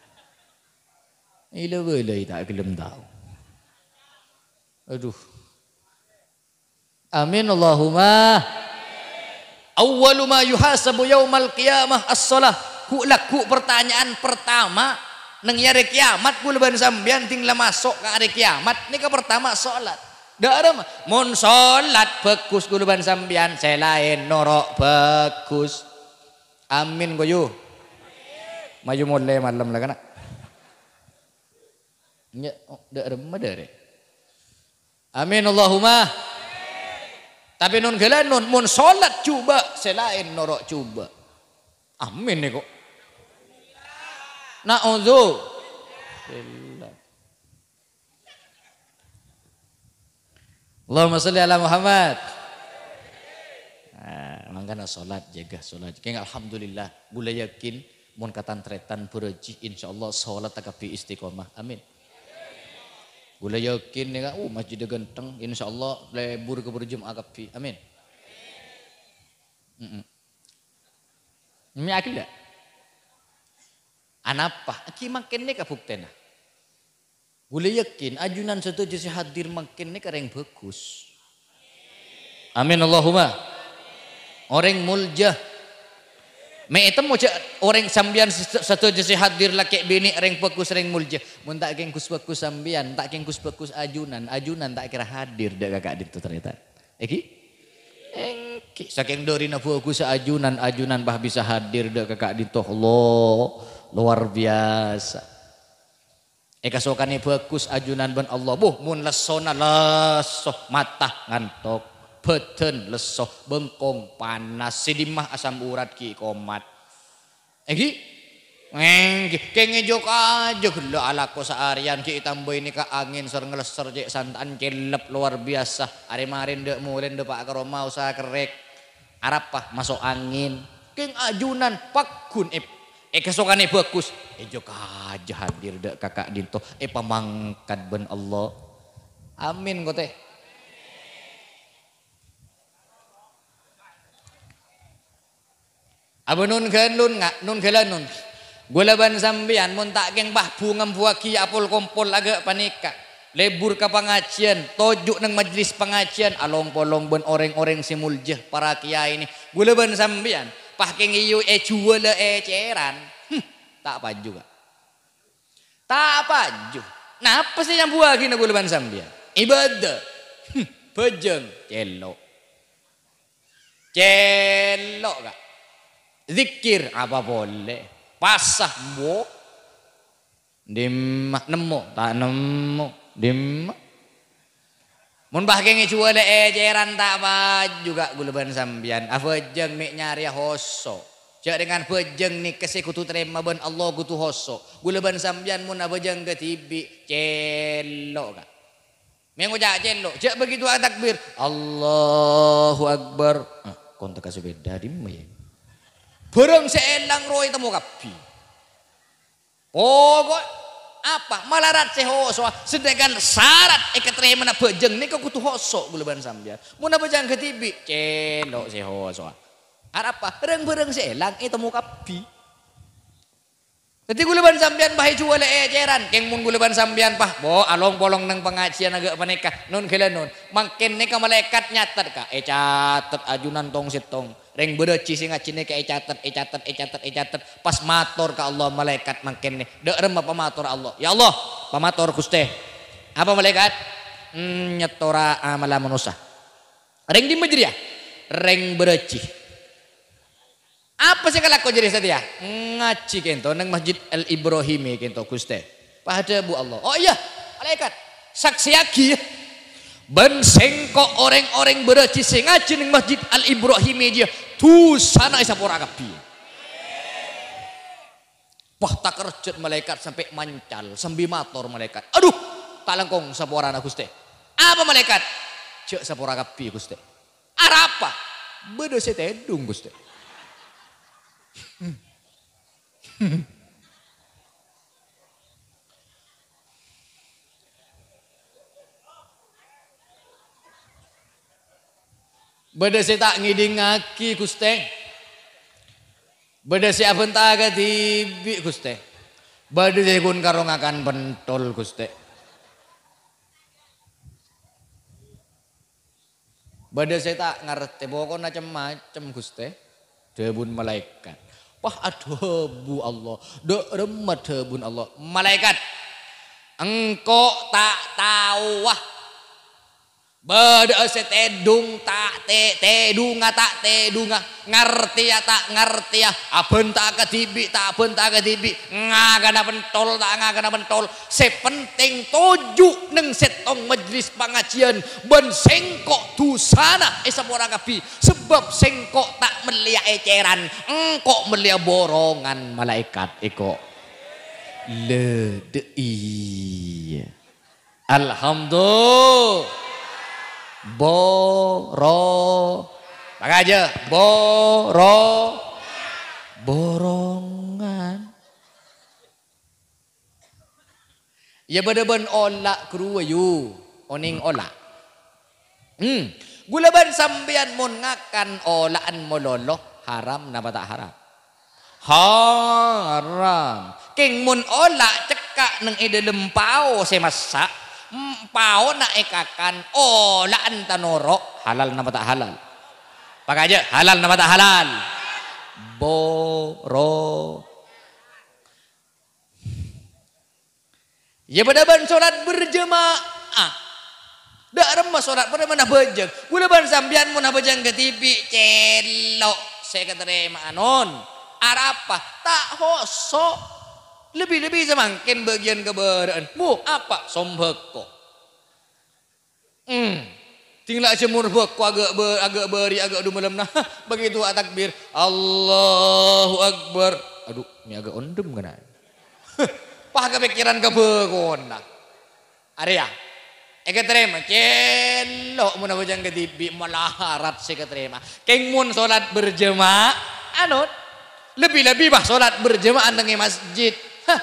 Ila bâlâi ta' ghellem tao. Aduh. Amin, Allahumma. Awwalu ma yuhasabu yaumal qiyamah as-shalah. Ghu'-, lagghu' pertanyaan pertama neng è arè kiamat, ghulâ bân sampèyan dhing la maso' ka arè kiamat, nèka pertama solat. Dâ'remma, mon solat bhâghus kaulâ bân sampèyan, sè laèn noro' bhâghus. Amin, koyu. Mayu molè malem la, kana'. Nya, oh, dâ'remma dâri. Amin, Allahumma. Tapè non-ghâlânon, mon solat jhubâ', sè laèn noro' jhubâ'. Amin, nèko. Na'udzubillah. Allahumma sholli ala Muhammad. Nah, mangkana solat, jâgâ solat. Kèng alhamdulillah, kaulâ yakin mon katantrètan bârâjhi, insyaallah solat kabbhi istiqomah. Amin. Kaulâ yakin nèka, uh, masjidda ghântheng, insyaallah lebur ka bârâjhi jemaah kabbhi. Amin. Mm-mm. Mè' agella'? Anapa? Ghi' mangkèn nèka buktèna. Kaulâ yakin, ajunan sadhâjâ sè hadir mangkèn nèka rèng bhâghus. Amin, Allahumma. Orèng molja. Mè' ètemmo jâ' orèng sampèyan s-, sadhâjâ sè hadir lakè' binè' rèng bhâghus, rèng molja. Mon ta' kèng ghus-bhâghus sampèyan, ta' kèng ghus-bhâghus ajunan, ajunan ta' kèra hadir dâ' ka ka'dinto tarètan. Èngghi? Èngghi. Sakèng dârina bhâghussa ajunan, ajunan pas bisa hadir dâ' ka ka'dinto. Allah, luar biasa. Èkasokanè bhâghus ajunan bân Allah. Buh, mon lessona lesso, mata ngantok, bhâdhân lesso, bengkong panas, sè dimma asam urat ghi' komat. Èngghi? Èngghi. Kèng èjâ-kajâ ghellâ' alako saarèyan ghi' ètambâi nèka angèn sèr-ngalèssèr cè' santa'an cellep luar biasa. Arè-marèn dâ' molèn dâpa' ka roma usaha kerrèk. Arapa? Maso' angèn. Kèng ajunan pagghun è-, èkasokanè bhâghus. Èjâ-kajâ hadir dâ' ka ka'dinto. Èpamangkat bân Allah. Amin, kote. Apa non-ghâlun nga-, non-ghâlânon? Kaulâ bân sampèyan mon ta' kèng pahbu ngambuwâghi apol-kompol aghâ' panèka. Lebur ka pangajiyân, toju' neng majlis pangajiyân, along-polong bân orèng-orèng sè molja, para kiyaè nè. Kaulâ bân sampèyan, pas kèng èyu-, èjhuwâlâ ècèran. Hmm, ta' paju, Ka'. Ta' paju. Napa sè nyambuwâghina kaulâ bân sampèyan? Ibâdâ. Hmm, bhâjâng, cèlo'. Cèlo', Ka'. Zikir, apa polè? Pasa, mbo. Dimma, nemmo, ta' nemmo. Dimma. Mon pas kèng èjhuwâlâ ècèran ta' paju, Ka', kaulâ bân sampèyan. Abhâjâng mè' nyarèya hoso'. Jhâ' rèngan bhâjâng nèka sè kodhu tarèma bân Allah kodhu hoso'. Kaulâ bân sampèyan mon abhâjâng kadhibi', cèlo', Ka'. Mè' ngoca' cèlo', jhâ' bâghi du'a takbir, "Allahu Akbar." Ah, kontak ka sepeda dimma, yâ? Bhârâng sè èlang rowa ètemmo kabbhi. Pokok apa? Malarat sè hoso'a, sedangkan syarat èkatarèmana bhâjâng nèka kodhu hoso' kaulâ bân sampèyan. Mon abhâjâng kadhibi', cèlo' sè hoso'a. Arapa? Rang-bhârâng sè èlang ètemmo kabbhi. Dhâddhi kaulâ bân sampèyan pas èjhuwâlâ ècèran, kèng mon kaulâ bân sampèyan pas, bo, along-polong neng pangajiyân aghâ' panèka, non-ghâlânon. Mangkèn nèka malaèkat nyatet, Ka', ècatet ajunan tong-sèttong. Rèng bârâjhi sè ngajhi nèka ècatet, ècatet, ècatet, ècatet. Pas mator ka Allah malaèkat mangkèn nè. Dâ' remma pamator Allah. "Ya Allah, pamator, Ghustè." "Apa, malaèkat?" "Hmm, nyèttora amalla manossa." "Rèng dimma jârèya?" "Rèng bârâjhi." "Apa sè èkalako jârèya satèya?" "Ngajhi kènto neng Masjid Al-Ibrahimi kènto, Ghustè." Pas adhâbu Allah, "Oh iyâ, malaèkat, saksèyaghi, yâ. Bân sèngko' orèng-orèng bârâjhi sè ngajhi neng Masjid Al-Ibrahimi jârèya, dhusana èsapora kabbhi." Wah, takerjhât malaèkat sampè' mancal, sambi mator malaèkat, "Adhu, ta' langkong saporana, Ghustè." "Apa, malaèkat?" "Jhâ' sapora kabbhi, Ghustè." "Arapa?" "Bâdâ sè tèdung, Ghustè." "Bâdâ sè ta' ngèdingngaghi, Ghustè. Bâdâ sè abhânta kadhibi', Ghustè. Bâdâ sè ghun karo ngakan pentol, Ghustè. Bâdâ sè ta' ngartè, pokona cem-macem, Ghustè." Dhâbuna malaèkat. Pas adhâbu Allah. Dâ' remma dhâbuna Allah, "Malaèkat, engko' ta' taowa Bâdâ'â sè tèdung ta' tè-, tèdunga ta' tèdunga, ngartèya ta' ngartèya, abhânta kadhibi' ta' abhânta kadhibi', ngakana pentol ta' ngakana pentol. Sè pentèng toju' neng sèttong majlis pangajiân, bân sèngko' dhusana èsapora kabbhi, sabâb sèngko' ta' mellèya ècèran, engko' mellèya borongan malaèkat èko'. Lè, dâ' iyâ. Alhamdulillah. Boro-, Pakajâ, boro-, borongan. Iyâ bâdâ bân ola', ghuru, ayu. Onèng ola'. Hmm. Ghulâ bân sampèyan mon ngakan ola'an malolo, haram napa ta' haram? Haram. Kèng mon ola' cekka' neng è dâlem pao sè massa', m-, paona èkakan, ola'an ta' noro', halal napa ta' halal? Pakajâ, halal napa ta' halal? Boro-, Iyâ bâdâ bân solat berjemaah. Dâ' remma solat bâdâ bân abhâjâng. Ghulâ bân sampèyan mon abhâjâng kadhibi', cèlo' sè èkatarèma'a, non. Arapa? Ta' hoso'. Lebbi-lebbi samangkèn bâgiyân kabârâ'ân. Bu, apa? Sombhâko. Hmm. Ding la jemur bhâko aghâ' bâ-, aghâ' bâri', aghâ' dhu malemma. Begitu atakbir, "Allahu Akbar." Adu, mè' aghâ' ondhem kana'. Pas kapèkkèran ka bhâkona. Arèya. Èkatarèma, cèlo' mon abhâjâng kadhibi' malarat sè èkatarèma. Kèng mon solat berjemaah, anut. Lebbi-lebbi, bâh, solat berjemaah neng è masjid. Hah.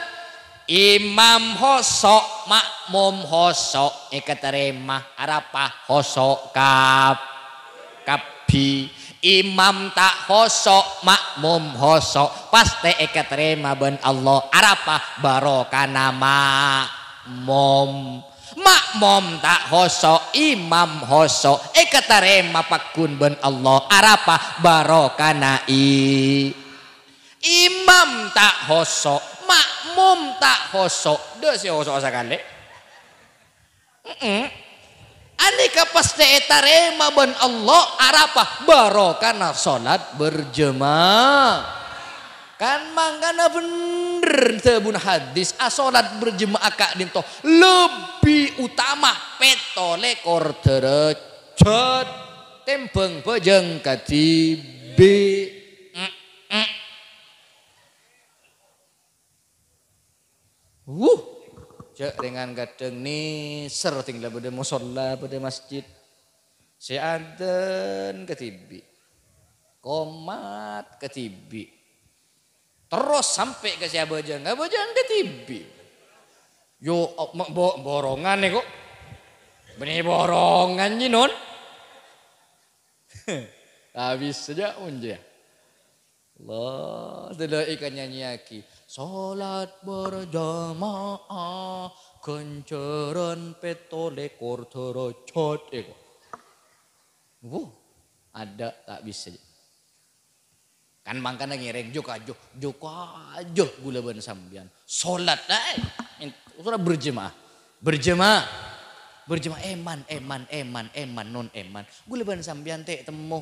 Imam hoso', makmum hoso', èkatarèma. Arapa? Hoso' kab-, kabbhi. Imam ta' hoso', makmum hoso', pastè èkatarèma bân Allah. Arapa? Barokana makmum. Makmum ta' hoso', imam hoso', èkatarèma pagghun bân Allah. Arapa? Barokana i-, imam ta' hoso', makmum ta' hoso'. Dâ' sè hoso' sakalè. Mm-mm. Anèka pastè ètarèma bân Allah. Arapa? Barokana solat berjemaah. Kan mangkana bhendher dhâbuna hadis, asolat berjemaah ka'dinto lebbi utama pètto lèkor dârâjhât tèmbhâng bhâjâng kadhibi'. Mm-mm. Wuh, jhâ' rèngan kadhâng nèser ding la bâdâ mosolla, bâdâ masjid. Sè adzan kadhibi'. Qomat kadhibi'. Terros sampè' ka sè abhâjâng, abhâjâng kadhibi'. Yo, ma-, bo-, borongan nèko. Bânnè borongan, Nyi, Non. Abis saja, mon jâ. Allah, dâlâ èkanyanyiyaghi. Solat berjamaah, ghânjhârân pètto lèkor dârâjhât, èko. Wuh, adâ' ta' bisa. Kan mangkana ngèrèng, jhâ' kaju, jhâ' kaju ghulâ bân sampèyan. Solat, eh, solat berjamaah. Berjamaah. Berjamaah, èman, èman, èman, èman, non èman. Ghulâ bân sampèyan tè' temmo.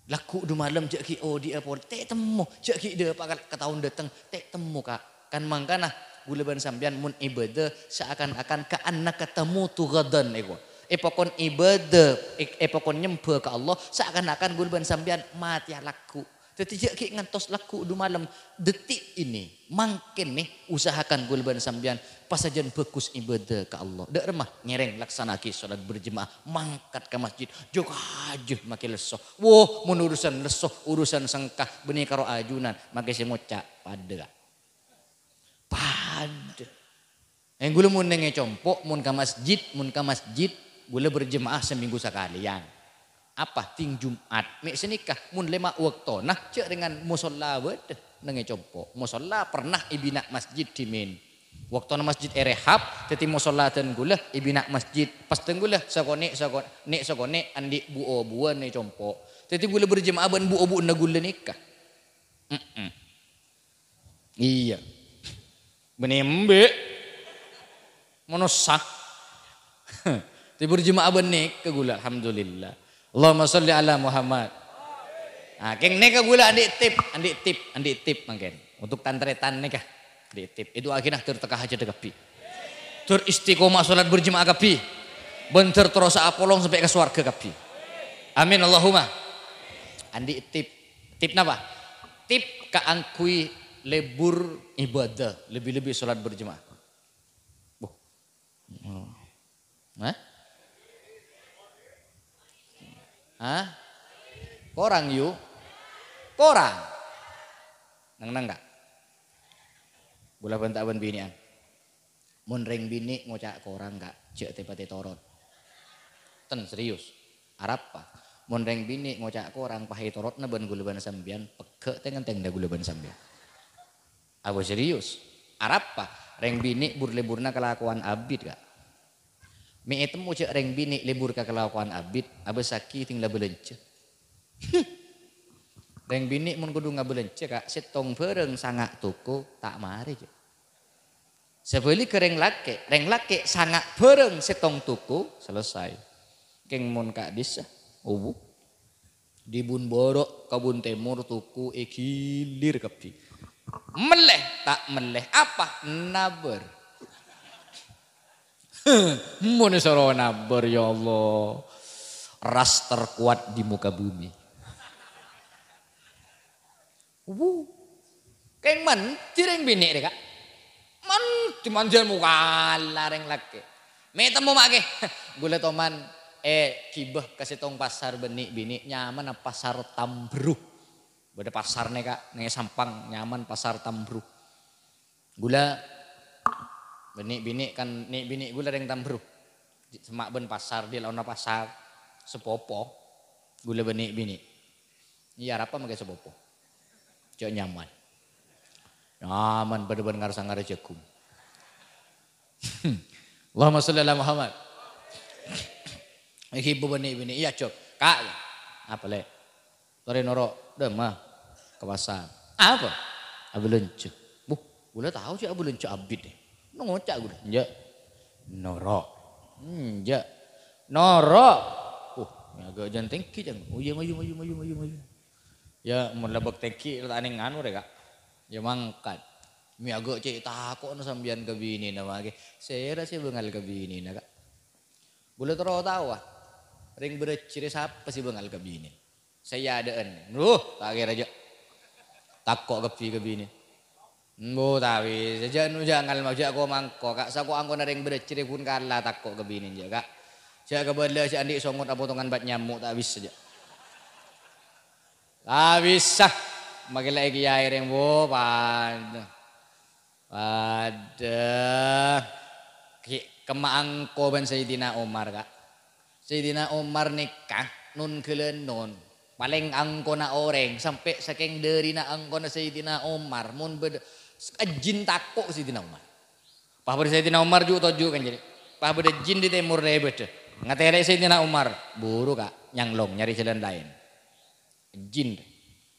Lagghu' dhu malem jhâ' ghi' odi'â pole, tè' temmo, jhâ' ghi' dâpa' ka, ka taon dâteng, tè' temmo, Ka'. Kan mangkana, ghulâ bân sampèyan mon ibadah seakan-akan ka'annaka tamutu ghadan, èko. Èpakon ibadah, è-, èpakon nyembhâ ka Allah, seakan-akan ghulâ bân sampèyan matèya lagghu'. Dhâddhi jhâ' ghi' ngantos lagghu' dhu malem, detik ini, mangkèn nè, usahakan ghulâ bân sampèyan Pas sajân bhâghus ibadah ka Allah. Dâ' remma ngèrèng laksana'aghi sholat berjamaah, mangkat ka masjid, jhâ' kaju makè lesso. Woh, mon urusan lesso, urusan sengka, bânnè karo ajunan, makè sè ngoca' padâ, Ka'. Padâ. Eh, ghulâ mon neng è compo', mon ka masjid, mon ka masjid, ghulâ berjamaah samènggu sakalèyan. Apa? Ding Jum'at. Mè' sanèka, mon lèma' bâktona, jhâ' rèngan mosolla bâdâ neng è compo'. Mosolla pernah èbina masjid dhimèn. Bâktona masjid èrehab, dhâddhi mosolla dân ghulâ èbina masjid. Pas dân ghulâ sakonè', sakonè', sakonè' andi' bu-obuwân è compo'. Dhâddhi ghulâ berjamaah bân bu-obuwânna ghulâ nèka. Mm-mm. Iyâ. Bânnè embi'. Manossa. Tè berjemaah bân nèka ghulâ, alhamdulillah. Allahumma sholli ala Muhammad. Nah, kèng nèka ghulâ andi' tip, andi' tip, andi' tip mangkèn. Untuk tan-tarètan nèka, andi' tip. Èdu'aaghi na, dhâr tekka hajhâddhâ kabbhi. Dhâr istiqomah sholat berjemaah kabbhi. Bân dhâr terrosa apolong sampè' ka sowarghâ kabbhi. Amin, Allahumma. Andi' tip. Tip napa? Tip kaangghuy lebur ibadah, lebbi-lebbi sholat berjemaah. Buh. Hah? Hah? Korang, yu? Korang? Neng-neng, Ka'? Bulâ bânta' bân binè'an. Mon rèng binè' ngoca' korang, Ka', jhâ' tè-patè torot. Ten, serius. Arapa? Mon rèng binè' ngoca' korang, pas ètorotna bân ghulâ bân sampèyan, pegghâ' tèng-ngentèng dâ' ghulâ bân sampèyan. Apa serius? Arapa? Rèng binè' bur-leburna kalakowan abit, Ka'. Mè' ètemmo jhâ' rèng binè' lebur ka kalakowan abit, abâssaghi tèng la bâlânjhâ. Rèng binè' mon kodhu ngabâlânjhâ, Ka', sèttong bhârâng sanga' toko ta' marè, jhâ'. Sabhâligghâ rèng lakè', rèng lakè' sanga' bhârâng sèttong toko, selesai. Kèng mon ka'dissa, obu. Dhibun bârâ', kabun tèmor, toko èghilir kabbhi. Mellè, ta' mellè, apa? Nabâr. Mon èsoro nabâr, ya Allah. Ras terkuat di muka bumi. Wuh. Kèng mandhi rèng binè' rè, Ka'. Mandhi, mandhi mokala rèng lakè'. Mè' temmo ma'è. Ghulâ toman, eh, ghibâ ka sèttong pasar bânnè binè', nyamana Pasar Tambru. Bâdâ pasar nèka, neng Sampang, nyamana Pasar Tambru. Ghulâ bânnè binè' kan, nè' binè' ghulâ rèng Tambru. Semma' bân pasar, di laonna pasar. Sapopo. Ghulâ bânnè binè'. Iyâ, arapa makè sapopo? Jhâ' nyaman. Nyaman, padâ bân ngar-sangar jhâghung. Allahumma sholli ala Muhammad. Èghibâ bânnè binè', iyâ, Jok. Ka', iyâ. Apa, Lè'? Torè noro', dâ' emma ka pasar. Apa? Abâlânjhâ. Buh, ghulâ tao jhâ' abâlânjhâ abit, è. Ngoca' ghulâ, "Enjâ'." Noro'. "Enjâ'." Noro'. Uh, mè' aghâ' jân tèngghi, jân. Oh, iyâ, mayu, mayu, mayu, mayu, mayu. Iyâ, mon la bâk tèngghi, la ta' nèng anu rè, Ka'. Iyâ, mangkat. Mè' aghâ' cè' tako'na sampèyan ka binèna, makè. Sèra sè bângal ka binèna, Ka'? Ghulâ terro taowa. Rèng bârâjjhi rè sapa sè bângal ka binè? Sè èadâ'ân. Duh, ta' kèra jhâ'. Tako' kabbhi ka binè. Embu, ta' bisa. Jhâ' nu, jhâ' ngal-, jhâ' ko-mangko, Ka'. Sako angkona rèng bârâjjhi rè ghun kala tako' ka binè, jhâ', Ka'. Jhâ' kabâlâ sè andi' songot apotongan bat nyammo', ta' bisa, jhâ'. Ta' bisa. Makè la èkèyaè rèng, wo, padâ. Padâ. Ghi' kemma angko bân Sayyidina Umar, Ka'. Sayyidina Umar nèka non-ghâlânon. Palèng angkona orèng, sampè' sakèng dârina angkona Sayyidina Umar. Mon bâdâ, jin tako' Sayyidina Umar. Pas bâdâ Sayyidina Umar ju'-toju' kan jârèya. Pas bâdâ jin di tèmor lè bâdâ. Ngatèlè Sayyidina Umar. Buru, Ka', nyanglong, nyarè jhâlân laèn. Jin.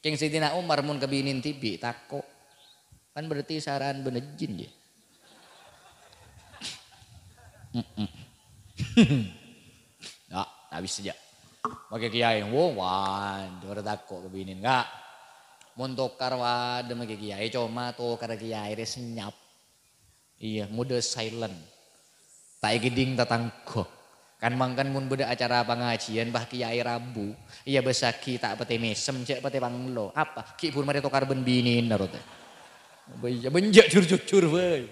Kèng Sayyidina Umar mon ka binèna dhibi' tako'. Kan berarti sara'an bân jin, yâ? Mm-mm. Ya, ta' bisa, jhâ'. Makè kèyaè, wo, wah, ora tako' ka binèna, Ka'. Mon tokar, wah, dâ' makè kèyaè, coma tokar kèyaè rè senyap. Iyâ, modâ silent. Ta' èkèdhing tatangghâ. Kan mangkana mon bâdâ acara pangajiyân, bâ kèyaè rabu, iyâ bâssaghi ta' patè mèsem, jhâ' patè panglo. Apa? Ghi' buru marè tokar bân binèna, rot. Bâ iyâ, bânjâ' jur-jujur bhâi.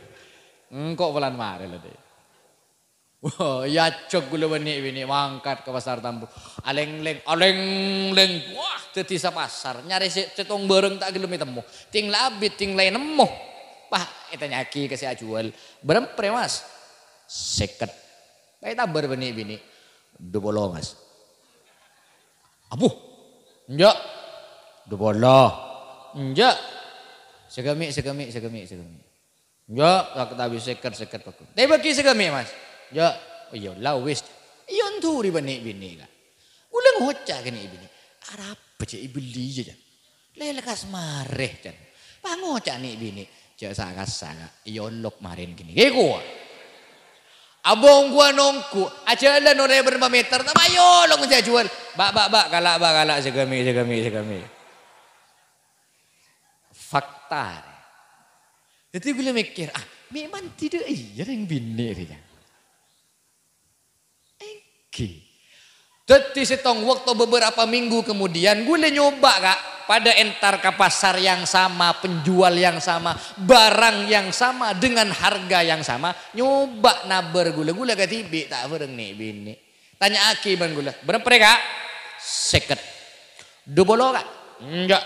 Engko' polana marè la, Dè. Wah, èajhâk ghulâ bân nè'-binè' mangkat ka Pasar Tambru. Alènglèng, alènglèng. Wah, dhâddhi sapasar. Nyarè sè-, sèttong bhârâng ta' ghellem ètemmo. Tèng la abit, tèng la ènemmo. Wah, ètanya'aghi ka sè ajhuwâl. "Bârâmpa rè, Mas?" "Sèket." Pas ètambâr bân nè'-binè'. "Dupolo, Mas." "Abu." "Enjâ'." "Dupolo." "Enjâ'." "Sagâmè', sagâmè', sagâmè', sagâmè'." "Enjâ', tak-, ta' bisa sèket, sèket, Pak." "Tè bâghi sagâmè', Mas." "Enjâ'." "Oh, iyâ, la wis." Èyondhuri bân nè'-binè', Ka'. Ghulâ ngoca' ka nè'-binè', "Arapa jhâ' èbelli, yâ, can? Lè lekkas marè, can." Pas ngoca' nè'-binè', "Jhâ' sa-kassa, Ka'. Èyolok marèn kènè'." Kèkowa. Abâ' ongghuwân ongghu, ajhâlân orèng bârâmpa mèter, ta' mayu long jhâ' jhuwâl. "Bâ', Bâ', Bâ', kala', Bâ', kala', sè kemmè', sè kemmè', sè kemmè'." Fakta. Dhâddhi ghulâ mèkkèr, "Ah, mè' mandhi dâ' iyâ rèng binè' rèya." Èngghi. Dhâddhi sèttong bâkto beberapa minggu kemudian, ghulâ nyoba, Ka', padâ entar ka pasar yang sama, penjual yang sama, barang yang sama, dengan harga yang sama, nyoba nabâr ghulâ, ghulâ kadhibi' ta' bhâreng nè'-binè'. Tanya'aghi bân ghulâ, "Bârâmpa rè, Ka'?" "Sèket." "Dupolo, Ka'?" "Enjâ'."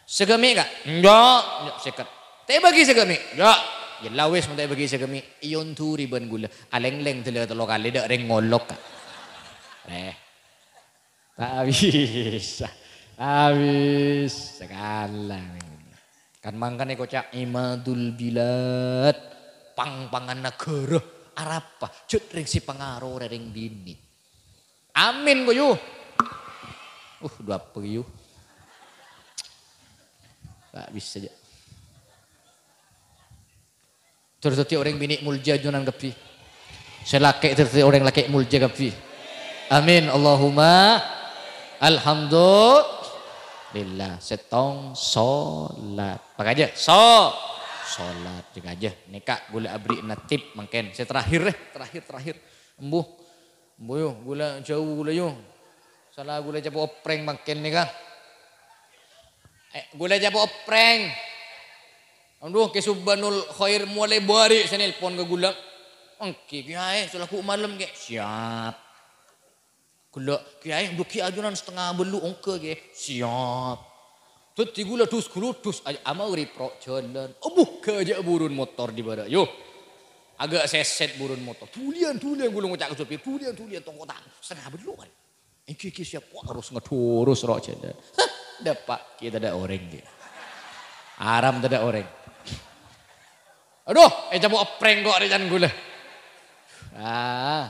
"Sagâmè', Ka'?" "Enjâ'." "Enjâ', sèket." "Ta' èbâghi sagâmè'?" "Enjâ'." "Yâ la wis, mon ta' èbâghi sagâmè', èyondhuri bân ghulâ." Alènglèng dâlâ tello kalè dâ' rèng ngolok, Ka'. Eh. Ta' bisa. Ta' bisa. Kalah. Kan mangkana èkoca' imadul bilad, pang-pangan naghârâ. Arapa? Jhât rèng sè pangaro rè rèng binè'. Amin, ko, yu. Uh, dua apa, yu? Ta' bisa, jâ'. Terros dhâddhi orèng binè' molja ajunan kabbhi. Sè lakè' dhâddhi orèng lakè' molja kabbhi. Amin. Allahumma alhamdulillah. Sèttong, solat. Pakajâ, so-, solat. Pakajâ. Nèka ghulâ abherri'na tip mangkèn. Sè terakhir, eh. Terakhir, terakhir. Embuh. Embuh, yu. Ghulâ jhâu, ghulâ, yu. Sala ghulâ ècapo' oprèng mangkèn nèka. Eh, ghulâ ècapo' oprèng. Adhu, Kè Subbanul Khair molaè bâri' sè nelpon ka ghulâ. "Èngghi, Kèyaè, salagghu' malem, Kè." "Siap." Ghellâ', "Kèyaè, èngghi ajunan satengnga bâllu'." "Èngghi, Kè." "Siap." Dhâddhi ghulâ dus-ghuludus, ay-, amaghrib ro' jhâlân. Abu, ghâjâ' burun motor dibârâ', yu. Aghâ' sèsèt burun motor. Dhuliyân, dhuliyân, ghulâ ngoca' ka sopir. "Dhuliyân, dhuliyân, toko tang satengnga bâllu', kan." "Èngghi, èngghi, siap, Pak." Terros ngadhurus ro' jhâlân. Hah, dâpa', ghi' tadâ' orèng, ghi'. Aram tadâ' orèng. Adhu, ècapo' oprèng ko' rè can ghulâ. Ah.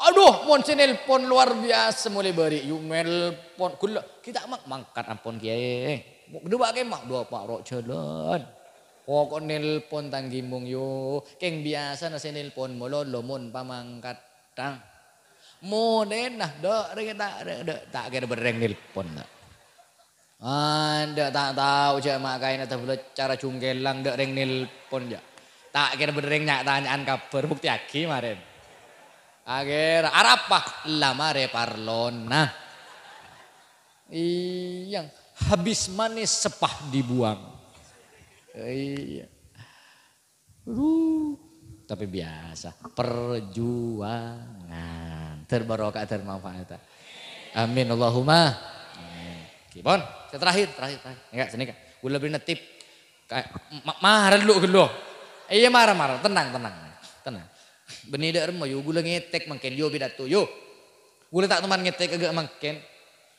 Adhu, mon sè nelpon luar biasa molaè bâri', yu, nelpon. Ghulâ, ghi' ta' mang-, mangkat ampon, Kèyaè. Mo-, dâpa' kemma, dâpa' ro' jhâlân. Pokok nelpon tang ghimong, yu. Kèng biyasana sè nelpon malolo mon pamangkat. Tang. Monèna, dâ' rèng ta', dâ', dâ', ta' kèra bârrèng nelpon, ta'. Adâ' ta' tao, jâ' ma' kaèna tabâlâ cara jungkèlang, dâ' rèng nelpon, jâ'. Ta' kèra bârrèng nya'-tanya'an kabhâr, buktèyaghi marèn. Akhèr, arapa? La marè parlona. Iyâ, habis manis sepah dibuang. Iyâ. Aduh, tapè biyasa. Perjuangan. Ter barokah, ter manfaat. Amin, Allahumma. Amin. Oke, pon. Sè terakhir, terakhir, terakhir. Enggak, sini, Kak. Ghulâ bherri'na tip. Ka-, ma-, marah lu, ghâllu. Iyâ, marah, marah. Tenang, tenang. Tenang. Bânnè dâ' remma, yu. Ghulâ ngètèk mangkèn, yu, pidato, yu. Ghulâ ta' toman ngètèk aghâ' mangkèn.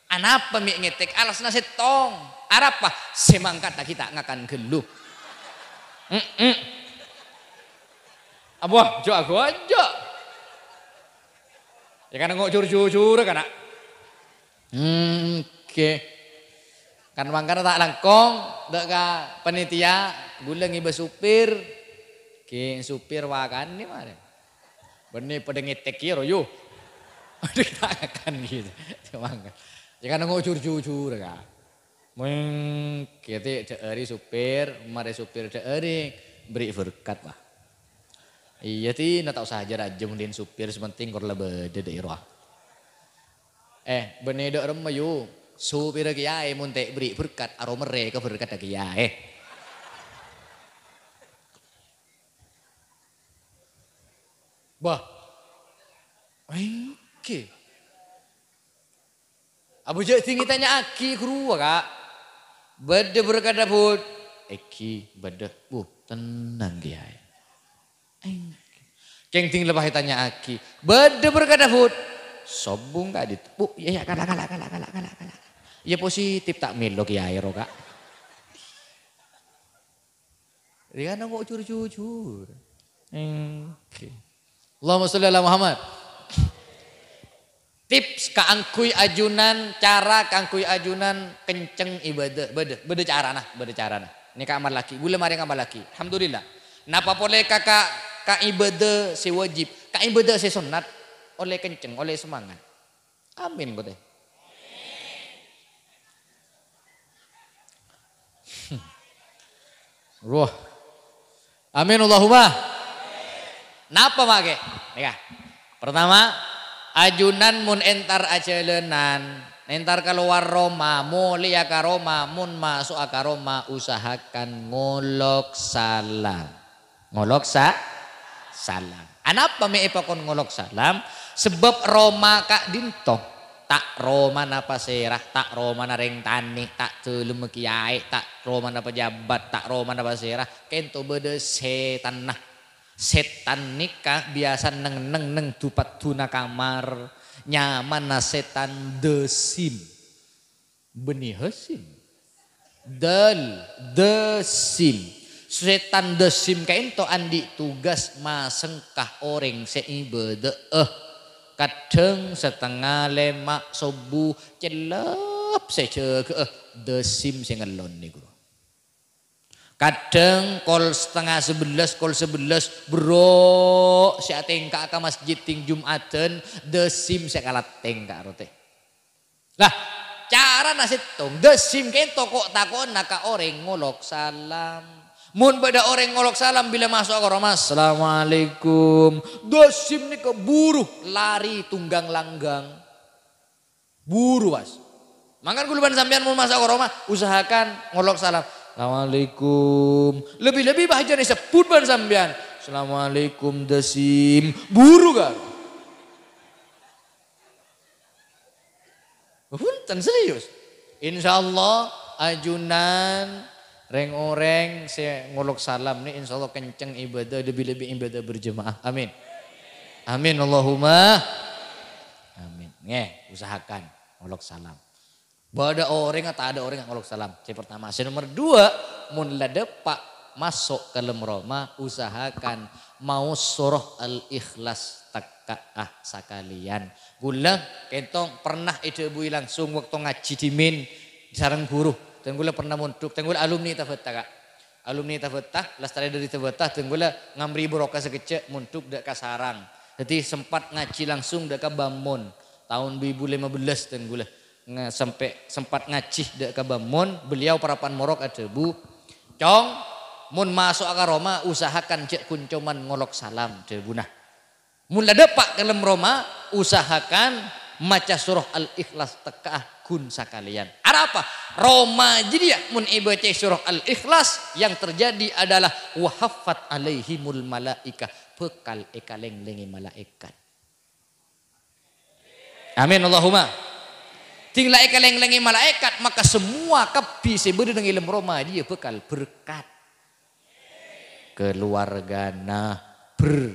Anapa mè' ngètèk? Alasna sèttong. Arapa? Sè mangkat ta' ghi' ta' ngakan ghâllu. Mm-mm. Abah, jâ' aghâjâ'. Yâ kan ngo' jur-jujur kana'. Hmm, oke. Kan mangkana ta' langkong, dâ' ka panitia, ghulâ ngibâ supir. Kè supir wakanè marè. Bânnè padâ ngètèk kèya, royu. Aduh, ta' ngakan gitu. Cuma kan. Yâ kan ngo' jur-jujur, Kak. Mèngkè tè dhâ'âri supir, marè supir dhâ'âri, bherri' berkat, wah. Iyâ, Ti, na ta' osa jâ-rajâ mon dhin supir, sè pentèng kor la bâdâ dâ' iro. Eh, bânnè dâ' remma, yu. Supirra kèyaè mon ta' èbherri' berkat, aro merrè ka berkatta kèyaè. Bah. Ènggi. Apa jâ' dingngè tanya'aghi ghâruwa, Ka'? Bâdâ berkatta, Bud? Ènggi, bâdâ. Wuh, tenang kèyaè. Ènggi. Kèng ding lebbâ ètanya'aghi. Bâdâ berkatta, Bud? Sobung ka'dinto. Bu, iyâ, iyâ, kala', kala'. Iyâ positif ta' mèlo kèyaè ro, Ka'. Rèya nangko' jur-jujur. Ènggi. Allahumma sholli ala Muhammad. Tips kaangghuy ajunan, cara kaangghuy ajunan kenceng ibadah. Bâdâ, bâdâ carana, bâdâ carana. Nèka amallaghi, ghulâ marè ngamallaghi. Alhamdulillah. Napa polè kaka' ka ibadah sè wajib, ka ibadah sè sonnat, ollè kenceng, ollè semangat. Amin, kote. Wah. Amin, Allahumma. Napa, Pak, Kè? Nèka. Pertama, ajunan mon entar ajhâlânan, entar kalowar roma, molèya ka roma, mon maso'a ka roma, usahakan ngolok salam. Ngolok sa-, salam. Anapa mè' èpakon ngolok salam? Sebab roma ka'dinto, ta' romana pasèra, ta' romana rèng tanè, ta' dâlemma kèyaè, ta' romana pejabat, ta' romana pasèra, kènto bâdâ sètanna. Sètan nèka biyasa neng-neng neng du-padduna kamar, nyamana sètan Dâsim. Bani Hasyim. Dâl, Dâsim. Sètan Dâsim ka'dinto andi' tugas masengka orèng sè ibâdâ'â. Kadhâng satengnga lèma' sobbhu cellep sè jâgâ'â, Dâsim sè ngellon nèko. Kadhâng kol satengnga sabellâs, kol sabellâs, berro' sè atèngka'a ka masjid tèng Jum'adhân, Dâsim sè kalatèngka'a rotè. Lah, carana sèttong, Dâsim kènto ko'-tako'na ka orèng ngolok salam. Mon bâdâ orèng ngolok salam bilâ maso' ka roma, "Assalamualaikum." Dâsim nèko buru lari tunggang-langgang. Buru, pas. Mangkana kaulâ bân sampèyan mon maso' ka roma, usahakan ngolok salam. "Assalamualaikum." Lebbi-lebbi bhâjâna èsebbhut bân sampèyan. "Assalamualaikum, Dâsim." Buru, kan? Bhunten, serius. Insyaallah, ajunan rèng-orèng sè ngolok salam nè, insyaallah kenceng ibadah, lebbi-lebbi ibadah berjamaah. Amin. Amin, Allahumma. Amin. Ngghi, usahakan ngolok salam. Bâdâ orèng, tadâ' orèng ngolok salam. Sè pertama. Sè nomer dua, mon la dâpa' maso' ka lem roma, usahakan maos surah Al-Ikhlas tekka'a sakalèyan. Kaulâ kènto pernah èdhâbuwi langsung bâkto ngajhi dhimèn sareng ghuru. Dhân kaulâ pernah mondhuk, dhân kaulâ alumni Tabata, Ka'. Alumni Tabata, lastarè dâri Tabata, dhân kaulâ ngamri barokah sakejjhâ' mondhuk dâ' ka Sarang. Dhâddhi sempat ngajhi langsung dâ' ka Bamon, taon du èbu lèma bellâs dhân kaulâ. Nga-, sampè' sempat ngajhi dâ' ka Bamon, beliau parappa'na morok adhâbu, "Cong, mon maso'a ka roma, usahakan jhâ' ghun coma ngolok salam," dhâbuna. "Mon la dâpa' ka lem roma, usahakan maca surah Al-Ikhlas tekka'a ghun sakalèyan." Arapa? Roma jârèya mon èbâca surah Al-Ikhlas, yang terjadi adalah "wa haffat alaihimul malaikah," bhâkal èkalènglèngè malaèkat. Amin, Allahumma. Dhing la èkalènglèngè malaèkat, maka semua kabbhi sè bâdâ neng è lem roma jârèya bhâkal berkat. Keluargana ber-,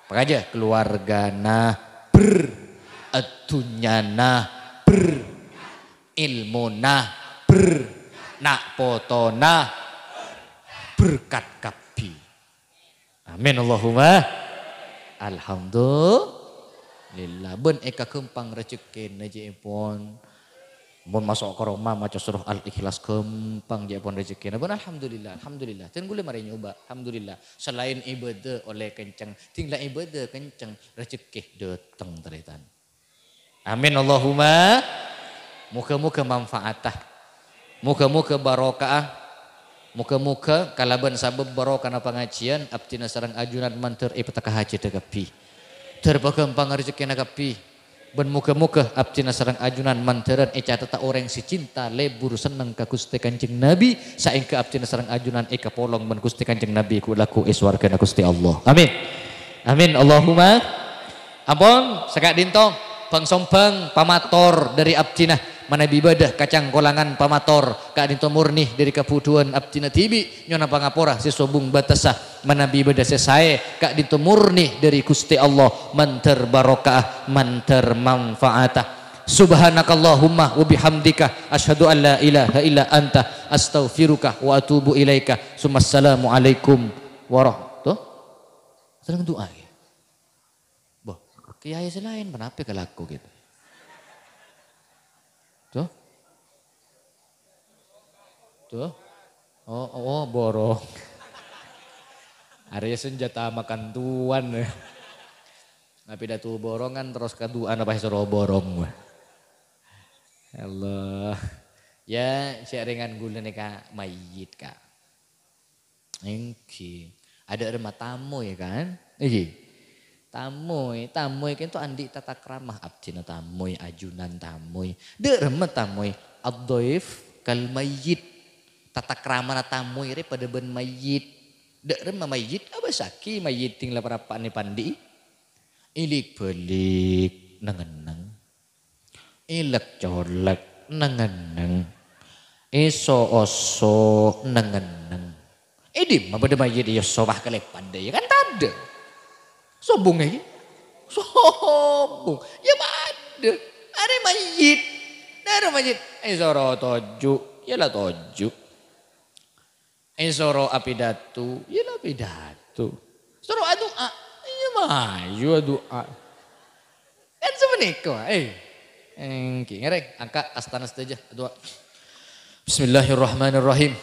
apa aja? Keluargana ber-, addunyana ber-, ilmuna ber-, na' potona berkat kabbhi. Amin, Allahumma. Alhamdulillah. Bân èkaghâmpang rejekkèna, jâèpon. Mon maso' ka roma maca surah Al-Ikhlas, ghâmpang, jâèpon, rejekkèna. Bân alhamdulillah, alhamdulillah. Dhân kaulâ marè nyoba, alhamdulillah. Salaèn ibadah ollè kenceng, dhing la ibadah kenceng, rejekkè dâteng, tarètan. Amin, Allahumma. Moghâ-moghâ manfaata. Moghâ-moghâ barokah. Moghâ-moghâ kalabân sabâb barokana pangajiyân, abdhina sareng ajunan mandhâr èpatekka hajhâddhâ kabbhi. Dhâr paghâmpang rejekkèna kabbhi. Bân moghâ-moghâ abdhina sareng ajunan mandhârân ècatetthâ orèng sè cinta, lebur, senneng ka Ghustè Kanjeng Nabi, saèngghâ abdhina sareng ajunan èkapolong bân Ghustè Kanjeng Nabi ghu-, lagghu è sowarghâna Ghustè Allah. Amin. Amin. Allahumma. Ampon, saka'dinto, bhâng-sombhâng pamator dâri abdhina, manabi bâdâ kacangkolangan pamator, ka'dinto morni dâri kabhudhuwân abdhina dhibi', nyo'ona pangapora sè sobung bâtessa, manabi bâdâ sè saè, ka'dinto morni dâri Ghustè Allah, mandhâr barokah, mandhâr manfaata. Subhanakallahumma wa bihamdika, asyhadu an la ilaha illa anta, astaghfiruka wa atubu ilaika. Summassalamu alaikum warah-, tuh? Sedang doa, ya? Boh, kiai sè laèn, ponapa kalako gitu? Tuh? Tuh? Oh, oh, oh, borong. Arèya sanjhâta makan tuan. Nabi datu borongan terros ka du'ana pas soro borong. Allah. Ya, sè rèngan ghulâ nèka mayyit, Ka'. Èngghi. Adâ' remma tamoy, kan? Èngghi. Tamoy, tamoy kento andi' tata krama, abdhina tamoy, ajunan tamoy. Dâ' remma tamoy, adh-dhaif kal mayyit. Tata kramana tamoy rè padâ bân mayyit. Dâ' remma mayyit, abâssaghi mayyit dhing la parappa'na èpandi'i. Èlik-bâlik, neng-enneng. Èlèk-colèk, neng-enneng. Èso-oso, neng-enneng. È dimma bâdâ mayyit èoso pas kalèpad, ya kan tadâ'. Sobung, ya. Sobung. Ya padâ. Arè mayyit. Arè mayyit. Èsoro toju', ya la toju'. Èsoro apidato, ya la pidato. Soro adu'a, ya mayu adu'a. Kan sapanèka, eh. Èngghi, ngèrèng, angka' astana sadhâjâ, adu'a. Bismillahirrahmanirrahim.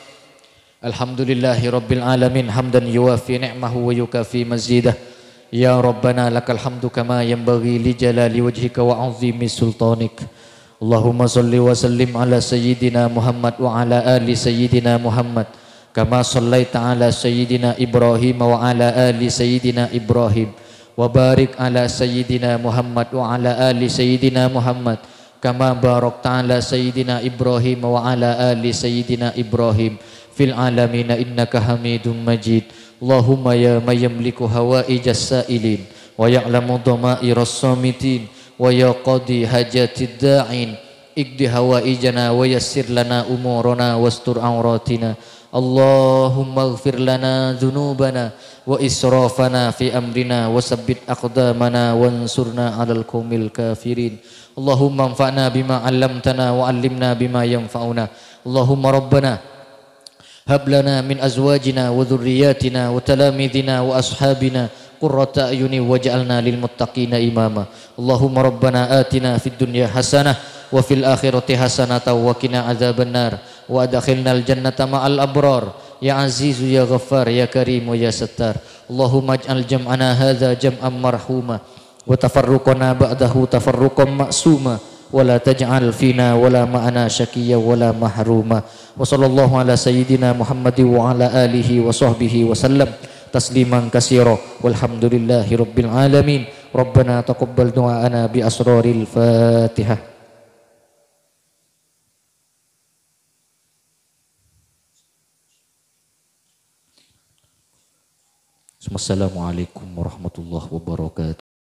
Alhamdulillahirabbil alamin, hamdan yuwafi ni'mahu wa yukafi mazidah. Ya Rabbana lakal hamdu kama yanbaghi li jalali wajhika wa 'azimi sultanik. Allahumma shalli wa sallim ala sayyidina Muhammad wa ala ali sayyidina Muhammad, kama shallaita ala sayyidina Ibrahim wa ala ali sayyidina Ibrahim, wa barik ala sayyidina Muhammad wa ala ali sayyidina Muhammad, kama barakta ala sayyidina Ibrahim wa ala ali sayyidina Ibrahim fil alamina innaka Hamidum Majid. Allahumma ya man yamliku hawaijas sa'ilin wa ya'lamu dhama'iras shamitin wa ya qadhi hajatid da'in, iqdi hawaijana wa yassir lana umurana wastur auratina. Allahumma ighfir lana dzunubana wa israfana fi amrina wa sabbit aqdamana wansurna 'alal qaumil kafirin. Allahumma anfa'na bima 'allamtana wa 'allimna bima yanfa'una. Allahumma rabbana hab lana min azwajina wa dzurriyyatina wa talamidina wa ashabina qurrata a'yuni waj'alna lil muttaqina imama. Allahumma rabbana atina fid dunya hasanah wa fil akhirati hasanatan wa qina adzabannar wa adkhilnal jannata ma'al abrar. Ya Azizu ya Ghaffar ya Karimu ya Sattar. Allahumma ij'al jam'ana hadza jam'an marhuma wa tafarruqana ba'dahu tafarruqan ma'suma, wa la taj'al fina wa la ma'ana syaqiyya wa la mahruma. Wa sallallahu ala sayyidina Muhammadin wa ala alihi wa sahbihi wa sallam tasliman katsira. Walhamdulillahi rabbil alamin. Rabbana taqabbal du'aana bi asraril Fatihah. Assalamualaikum warahmatullahi wabarakatuh.